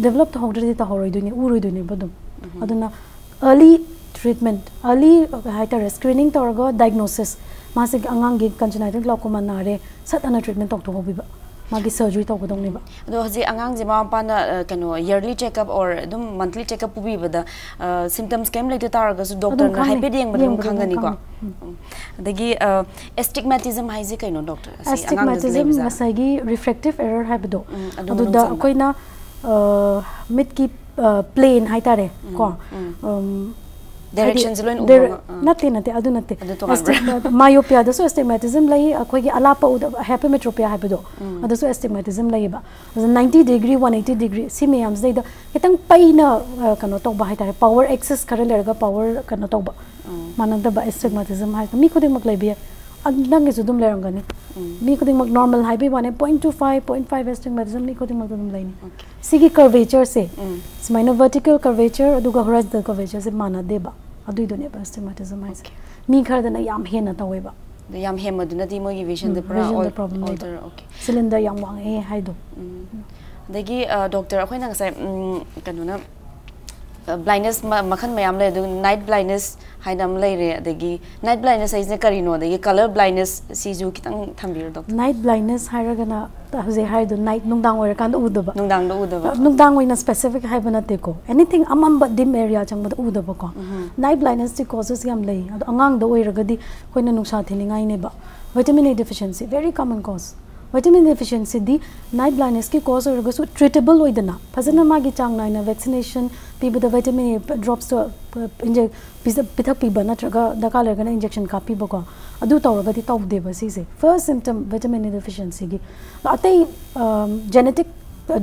develop ꯇꯧꯍꯧꯗ꯭ꯔꯗꯤ ꯇꯧꯍꯧꯔꯣꯏꯗꯣꯏꯅꯤ, ꯎꯔꯣꯏꯗꯣꯏꯅꯦꯕ ꯑꯗꯨꯝ꯫ ꯑꯗꯨꯅ early treatment, early ꯍꯥꯏꯇꯥꯔꯦ, screening ꯇꯧꯔꯒ diagnosis, ꯃꯥꯁꯦ ꯑꯉꯥꯡꯒꯤ congenital glaucoma ꯅꯥꯔꯦ, ꯁꯠ ꯑꯅ treatment ꯇꯧꯊꯣꯛꯍꯧꯕꯤꯕ, ꯃꯥꯒꯤ surgery ꯇꯧꯒꯗꯧꯅꯦꯕ꯫ ꯑꯗꯣ ꯍꯧꯖꯤꯛ ꯑꯉꯥꯡꯁꯦ ꯃꯃꯥ ꯃꯄꯥꯅ, ꯑ, ꯀꯩꯅꯣ, yearly checkup or ꯑꯗꯨꯝ monthly checkup ꯄꯨꯕꯤꯕꯗ, ꯑ, symptoms ꯀꯩꯝ ꯂꯩꯇ ꯇꯥꯔꯒꯁꯨ ꯗꯣꯛꯇꯔꯅ ꯈꯪꯅꯤ, ꯍꯥꯏꯐꯦꯠ ꯌꯦꯡꯕꯗ ꯑꯗꯨꯝ ꯌꯦꯡꯕꯗ ꯑꯗꯨꯝ ꯈꯪꯒꯅꯤꯀꯣ꯫ ꯈꯪꯅꯤ꯫ ꯎꯝ꯫ ꯎꯝ꯫ ꯑꯗꯒꯤ, ꯑ, astigmatism ꯍꯥꯏꯁꯦ ꯀꯩꯅꯣ, ꯗꯣꯛꯇꯔ? ꯑꯁꯤ ꯑꯉꯥꯡꯗ Astigmatism ꯂꯩꯕꯖꯥꯠꯂ? ꯉꯁꯥꯏꯒꯤ refractive error ꯍꯥꯏꯕꯗꯣ, ꯎꯝ, ꯑꯗꯨ ꯑꯗꯨꯗ ꯃꯅꯨꯡ ꯆꯟꯕ꯫ ꯑꯩꯈꯣꯏꯅ, ꯑ, ꯃꯤꯠꯀꯤ, ꯑ, plane ꯍꯥꯏꯇꯥꯔꯦ ꯀꯣ, ꯎꯝ꯫ ꯎꯝ, Direction ꯁꯦ ꯍꯥꯏꯗꯤ ꯂꯣꯏꯅ dire- ꯎꯕ, ꯑꯥ꯫ ꯅꯠꯇꯦ, ꯅꯠꯇꯦ, ꯑꯗꯨ ꯅꯠꯇꯦ꯫ ꯑꯗꯨ ꯇꯣꯉꯥꯟꯕ꯭ꯔꯥ? Astig-, myopia ꯗꯁꯨ astigmatism ꯂꯩ, ꯑꯩꯈꯣꯏꯒꯤ ꯑꯂꯥꯞꯄ ꯎꯗꯕ hypermetropia ꯍꯥꯏꯕꯗꯣ, ꯎꯝ꯫ ꯑꯗꯨꯁꯨ astigmatism ꯂꯩꯌꯦꯕ꯫ ꯑꯗꯨ ninety degree, one eighty degree ꯁꯤ ꯃꯌꯥꯝꯁꯤꯗꯩꯗ ꯈꯤꯇꯪ ꯄꯩꯅ, ꯑ, ꯀꯩꯅꯣ ꯇꯧꯕ ꯍꯥꯏꯇꯥꯔꯦ, power excess ꯈꯔ ꯂꯩꯔꯒ power ꯀꯩꯅꯣ ꯇꯧꯕ, ꯎꯝ꯫ ꯃꯥꯟꯅꯗꯕ astigmatism ꯍꯥꯏꯁꯦ ꯃꯤ ꯈꯨꯗꯤꯡꯃꯛ ꯂꯩꯕ ꯌꯥꯏ꯫ ꯑ, ꯅꯪꯒꯤꯁꯨ ꯑꯗꯨꯝ ꯂꯩꯔꯝꯒꯅꯤ꯫ ꯃꯤ ꯈꯨꯗꯤꯡꯃꯛ normal ꯍꯥꯏꯕꯒꯤ ꯋꯥꯅꯦ, point two five, point five astigmatism ꯃꯤ ꯈꯨꯗꯤꯡꯃꯛꯇ ꯑꯗꯨꯝ ꯂꯩꯅꯤ꯫ ꯁꯤꯒꯤ curvature ꯁꯦ, ꯁꯨꯃꯥꯏꯅ vertical curvature ꯑꯗꯨꯒ horizontal curvature ꯁꯦ ꯃꯥꯟꯅꯗꯦꯕ, ꯑꯗꯨꯏꯗꯨꯅꯦꯕ astigmatism ꯍꯥꯏꯁꯦ꯫ ꯃꯤ ꯈꯔꯗꯅ ꯌꯥꯝ ꯍꯦꯟꯅ ꯇꯧꯋꯦꯕ꯫ ꯑꯗꯣ ꯌꯥꯝ ꯍꯦꯟꯕꯗꯨꯅꯗꯤ ꯃꯣꯏꯒꯤ vision ꯗ ꯄꯨꯔꯥ Vision ꯗ al- problem ꯂꯩꯕ꯫ alter, okay. Cylinder ꯌꯥꯝ ꯋꯥꯡꯉꯛꯑꯦ ꯍꯥꯏꯗꯣ꯫ ꯑꯗꯒꯤ doctor, ꯑꯩꯈꯣꯏꯅ ꯉꯁꯥꯏ ꯎꯝ, ꯀꯩꯅꯣꯅ blindness ꯃꯈꯜ ꯃꯌꯥꯝ ꯂꯩ, ꯑꯗꯨꯒ night blindness ꯍꯥꯏꯅ ꯑꯃ ꯂꯩꯔꯦ, ꯑꯗꯒꯤ night blindness ꯍꯥꯏꯁꯤꯅ ꯀꯔꯤꯅꯣ, ꯑꯗꯒꯤ color blindness ꯁꯤꯁꯨ ꯈꯤꯇꯪ ꯊꯝꯕꯤꯌꯨ doctor꯫ Night blindness ꯍꯥꯏꯔꯒꯅ ꯍꯧꯖꯤꯛ ꯍꯥꯏꯔꯤꯗꯣ night, ꯅꯨꯡꯗꯥꯡ ꯑꯣꯏꯔꯀꯥꯟꯗ ꯎꯗꯕ꯫ ꯅꯨꯡꯗꯥꯡꯗ ꯎꯗꯕ꯫ ꯅꯨꯡꯗꯥꯡ ꯑꯣꯏꯅ specific ꯍꯥꯏꯕ ꯅꯠꯇꯦꯀꯣ, anything ꯑꯃꯝꯕ dim area ꯆꯪꯕꯗ ꯎꯗꯕꯀꯣ꯫ Night blindness ꯇꯤ causes ꯌꯥꯝ ꯂꯩ, ꯑꯗꯣ ꯑꯉꯥꯡꯗ ꯑꯣꯏꯔꯒꯗꯤ ꯑꯩꯈꯣꯏꯅ ꯅꯨꯡꯁꯥ ꯊꯤꯅꯤꯡꯉꯥꯏꯅꯦꯕ꯫ Vitamin A deficiency, very common cause. Vitamin deficiency D night blindness ꯀꯤ cause ꯑꯣꯏꯔꯒꯁꯨ treatable ꯑꯣꯏꯗꯅ, ꯐꯖꯅ ꯃꯥꯒꯤ ꯆꯥꯡ ꯅꯥꯏꯅ vaccination ꯄꯤꯕꯗ vitamin A drops to inject ꯄꯤꯖ- ꯄꯤꯊꯛꯄꯤꯕ ꯅꯠꯇ꯭ꯔꯒ ꯗꯔꯀꯥꯔ ꯂꯩꯔꯒꯅ injection ꯀꯥꯞꯄꯤꯕꯀꯣ, ꯑꯗꯨ ꯇꯧꯔꯒꯗꯤ ꯇꯧꯗꯦꯕ ꯁꯤꯁꯦ꯫ First symptom vitamin A deficiency ꯒꯤ꯫ ꯑꯇꯩ genetic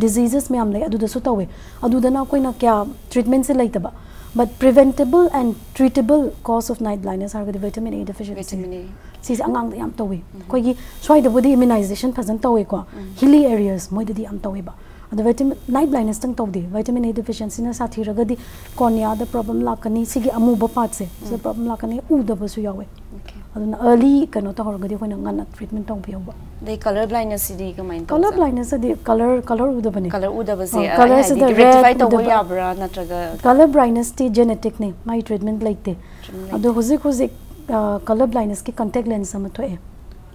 diseases ꯃꯌꯥꯝ ꯂꯩ, ꯑꯗꯨꯗꯁꯨ ꯇꯧꯋꯦ꯫ ꯑꯗꯨꯗꯅ ꯑꯩꯈꯣꯏꯅ ꯀꯌꯥ treatment ꯁꯦ ꯂꯩꯇꯕ, but preventable and treatable cause of night blindness ꯍꯥꯏꯔꯒꯗꯤ vitamin A deficiency꯫ Vitamin A꯫ ꯁꯤꯁꯦ ꯑꯉꯥꯡꯗ ꯌꯥꯝ ꯇꯧꯋꯤ꯫ ꯑꯩꯈꯣꯏꯒꯤ ꯁ꯭ꯋꯥꯏꯗꯕꯨꯗꯤ immunization ꯐꯖꯅ ꯇꯧꯋꯦꯀꯣ, hilly areas ꯃꯣꯏꯗꯗꯤ ꯌꯥꯝ ꯇꯧꯋꯦꯕ꯫ ꯑꯗꯣ vitamin, night blindness ꯇꯪ ꯇꯧꯗꯦ, vitamin A deficiency ꯅ ꯁꯥꯊꯤꯔꯒꯗꯤ cornea ꯗ problem ꯂꯥꯛꯀꯅꯤ, ꯁꯤꯒꯤ ꯑꯃꯨꯕ part ꯁꯦ ꯁꯤꯗ problem ꯂꯥꯛꯀꯅꯤ, ꯎꯗꯕꯁꯨ ꯌꯥꯎꯋꯦ꯫ Okay. ꯑꯗꯨꯅ early ꯀꯩꯅꯣ ꯇꯧꯍꯧꯔꯒꯗꯤ ꯑꯩꯈꯣꯏꯅ ꯉꯟꯅ treatment ꯇꯧꯕꯤꯍꯧꯕ꯫ ꯑꯗꯩ color blindness ꯁꯤꯗꯤ ꯀꯃꯥꯏꯅ Color ꯇꯧꯖꯥꯠꯅꯣ? Blindness ꯑꯗꯤ color, color ꯎꯗꯕꯅꯦ꯫ Color ꯎꯗꯕꯁꯦ ꯑ, ꯑꯩꯅ color ꯍꯥꯏꯗꯤ ꯁꯤꯗ red rectify ꯇꯧꯕ ꯎꯗꯕ꯫ ꯌꯥꯕ꯭ꯔꯥ ꯅꯠꯇ꯭ꯔꯒ? Color blindness ꯇꯤ genetic ꯅꯦ, ꯃꯥꯒꯤ treatment ꯂꯩꯇꯦ꯫ Treatment ꯑꯗꯣ ꯍꯧꯖꯤꯛ ꯍꯧꯖꯤꯛ color blindness ꯀꯤ contact lens ꯑꯃ ꯊꯣꯛꯑꯦ꯫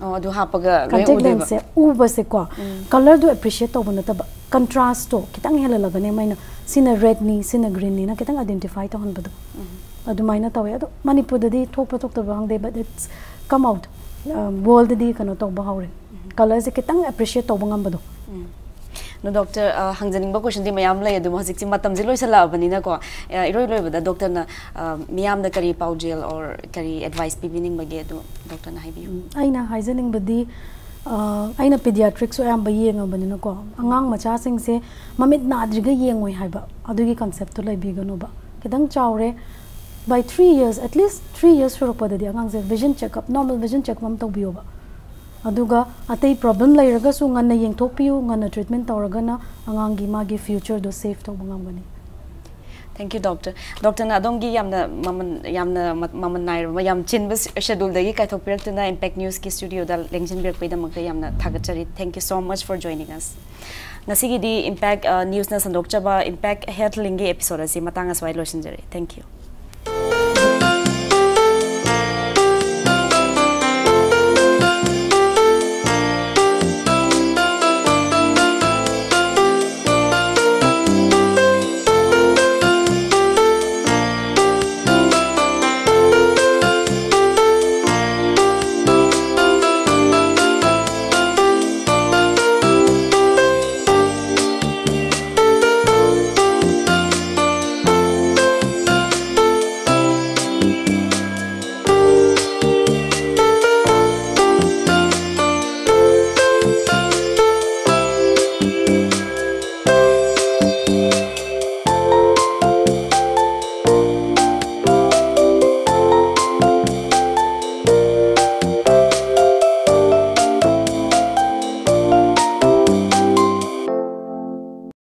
ꯑꯣ, ꯑꯗꯨ ꯍꯥꯞꯄꯒ ꯂꯣꯏ Contact ꯎꯗꯣꯏꯕ? lens ꯁꯦ ꯎꯕꯁꯦꯀꯣ, color ꯗꯣ appreciate ꯇꯧꯕ ꯅꯠꯇꯕ, contrast ꯇꯣ ꯈꯤꯇꯪ ꯍꯦꯜꯍꯜꯂꯒꯅꯦ ꯃꯣꯏꯅ ꯁꯤꯅ red ꯅꯤ, ꯁꯤꯅ green ꯅꯤꯅ ꯈꯤꯇꯪ identify ꯇꯧꯍꯟꯕꯗꯣ꯫ ꯑꯗꯨꯃꯥꯏꯅ ꯇꯧꯋꯦ꯫ ꯑꯗꯣ ꯃꯅꯤꯄꯨꯔꯗꯗꯤ ꯊꯣꯛꯄ꯭ꯔꯥ ꯊꯣꯛꯇꯕ꯭ꯔꯥ ꯈꯪꯗꯦ, but it's come out꯫ World ꯗꯗꯤ ꯀꯩꯅꯣ ꯇꯧꯕ ꯍꯧꯔꯦ, color ꯁꯦ ꯈꯤꯇꯪ appreciate ꯇꯧꯕ ꯉꯝꯕꯗꯣ꯫ ꯑꯗꯣ doctor, ꯑ, ꯍꯪꯖꯅꯤꯡꯕ question ꯗꯤ ꯃꯌꯥꯝ ꯂꯩ, ꯑꯗꯨꯕꯨ ꯍꯧꯖꯤꯛꯁꯤ ꯃꯇꯝꯁꯤ ꯂꯣꯏꯁꯜꯂꯛꯑꯕꯅꯤꯅꯀꯣ, ꯑ, ꯏꯔꯣꯏ ꯂꯣꯏꯕꯗ doctor ꯅ, ꯑ, ꯃꯤꯌꯥꯝꯗ ꯀꯔꯤ ꯄꯥꯎꯖꯦꯜ or ꯀꯔꯤ advice ꯄꯤꯕꯤꯅꯤꯡꯕꯒꯦ, ꯑꯗꯨ doctor ꯅ ꯍꯥꯏꯕꯤꯌꯨ꯫ ꯎꯝ, ꯑꯩꯅ ꯍꯥꯏꯖꯅꯤꯡꯕꯗꯤ, ꯑ, ꯑꯩꯅ pediatrics ꯁꯨ ꯑꯌꯥꯝꯕ ꯌꯦꯡꯉꯕꯅꯤꯅꯀꯣ, ꯑꯉꯥꯡ ꯃꯆꯥꯁꯤꯡꯁꯦ ꯃꯃꯤꯠ ꯅꯥꯗ꯭ꯔꯤꯒꯩ ꯌꯦꯡꯉꯣꯏ ꯍꯥꯏꯕ, ꯑꯗꯨꯒꯤ concept ꯇꯣ ꯂꯩꯕꯤꯒꯅꯣꯕ꯫ ꯈꯤꯇꯪ ꯆꯥꯎꯔꯦ, By three years, at least three years ꯁꯨꯔꯛꯄꯗꯗꯤ ꯑꯉꯥꯡꯁꯦ vision checkup, normal vision checkup ꯑꯃ ꯇꯧꯕꯤꯌꯣꯕ. ꯑꯗꯨꯒ ꯑꯇꯩ problem ꯂꯩꯔꯒꯁꯨ ꯉꯟꯅ ꯌꯦꯡꯊꯣꯛꯄꯤꯌꯨ, ꯉꯟꯅ treatment ꯇꯧꯔꯒꯅ ꯑꯉꯥꯡꯒꯤ ꯃꯥꯒꯤ futureꯗꯣ safe ꯇꯧꯕ ꯉꯝꯒꯅꯤ꯫ Thank you, doctor. Doctorꯅ ꯑꯗꯣꯝꯒꯤ ꯌꯥꯝꯅ ꯃꯃꯜ ꯌꯥꯝꯅ ꯃ- ꯃꯃꯜ ꯅꯥꯏꯔꯕ, ꯌꯥꯝ ꯆꯤꯟꯕ scheduleꯗꯒꯤ ꯀꯥꯏꯊꯣꯛꯄꯤꯔꯛꯇꯨꯅ Impact Newsꯀꯤ studioꯗ ꯂꯦꯡꯁꯤꯟꯕꯤꯔꯛꯄꯒꯤꯗꯃꯛꯇ ꯌꯥꯝꯅ ꯊꯥꯒꯠꯆꯔꯤ. Thank you so much for joining us. ꯉꯁꯤꯒꯤꯗꯤ Impact Newsꯅ ꯁꯟꯗꯣꯛꯆꯕ Impact Health Linkꯒꯤ episode ꯑꯁꯤ ꯃꯇꯥꯡ ꯑꯁ꯭ꯋꯥꯏ ꯂꯣꯏꯁꯤꯟꯖꯔꯦ. Thank you.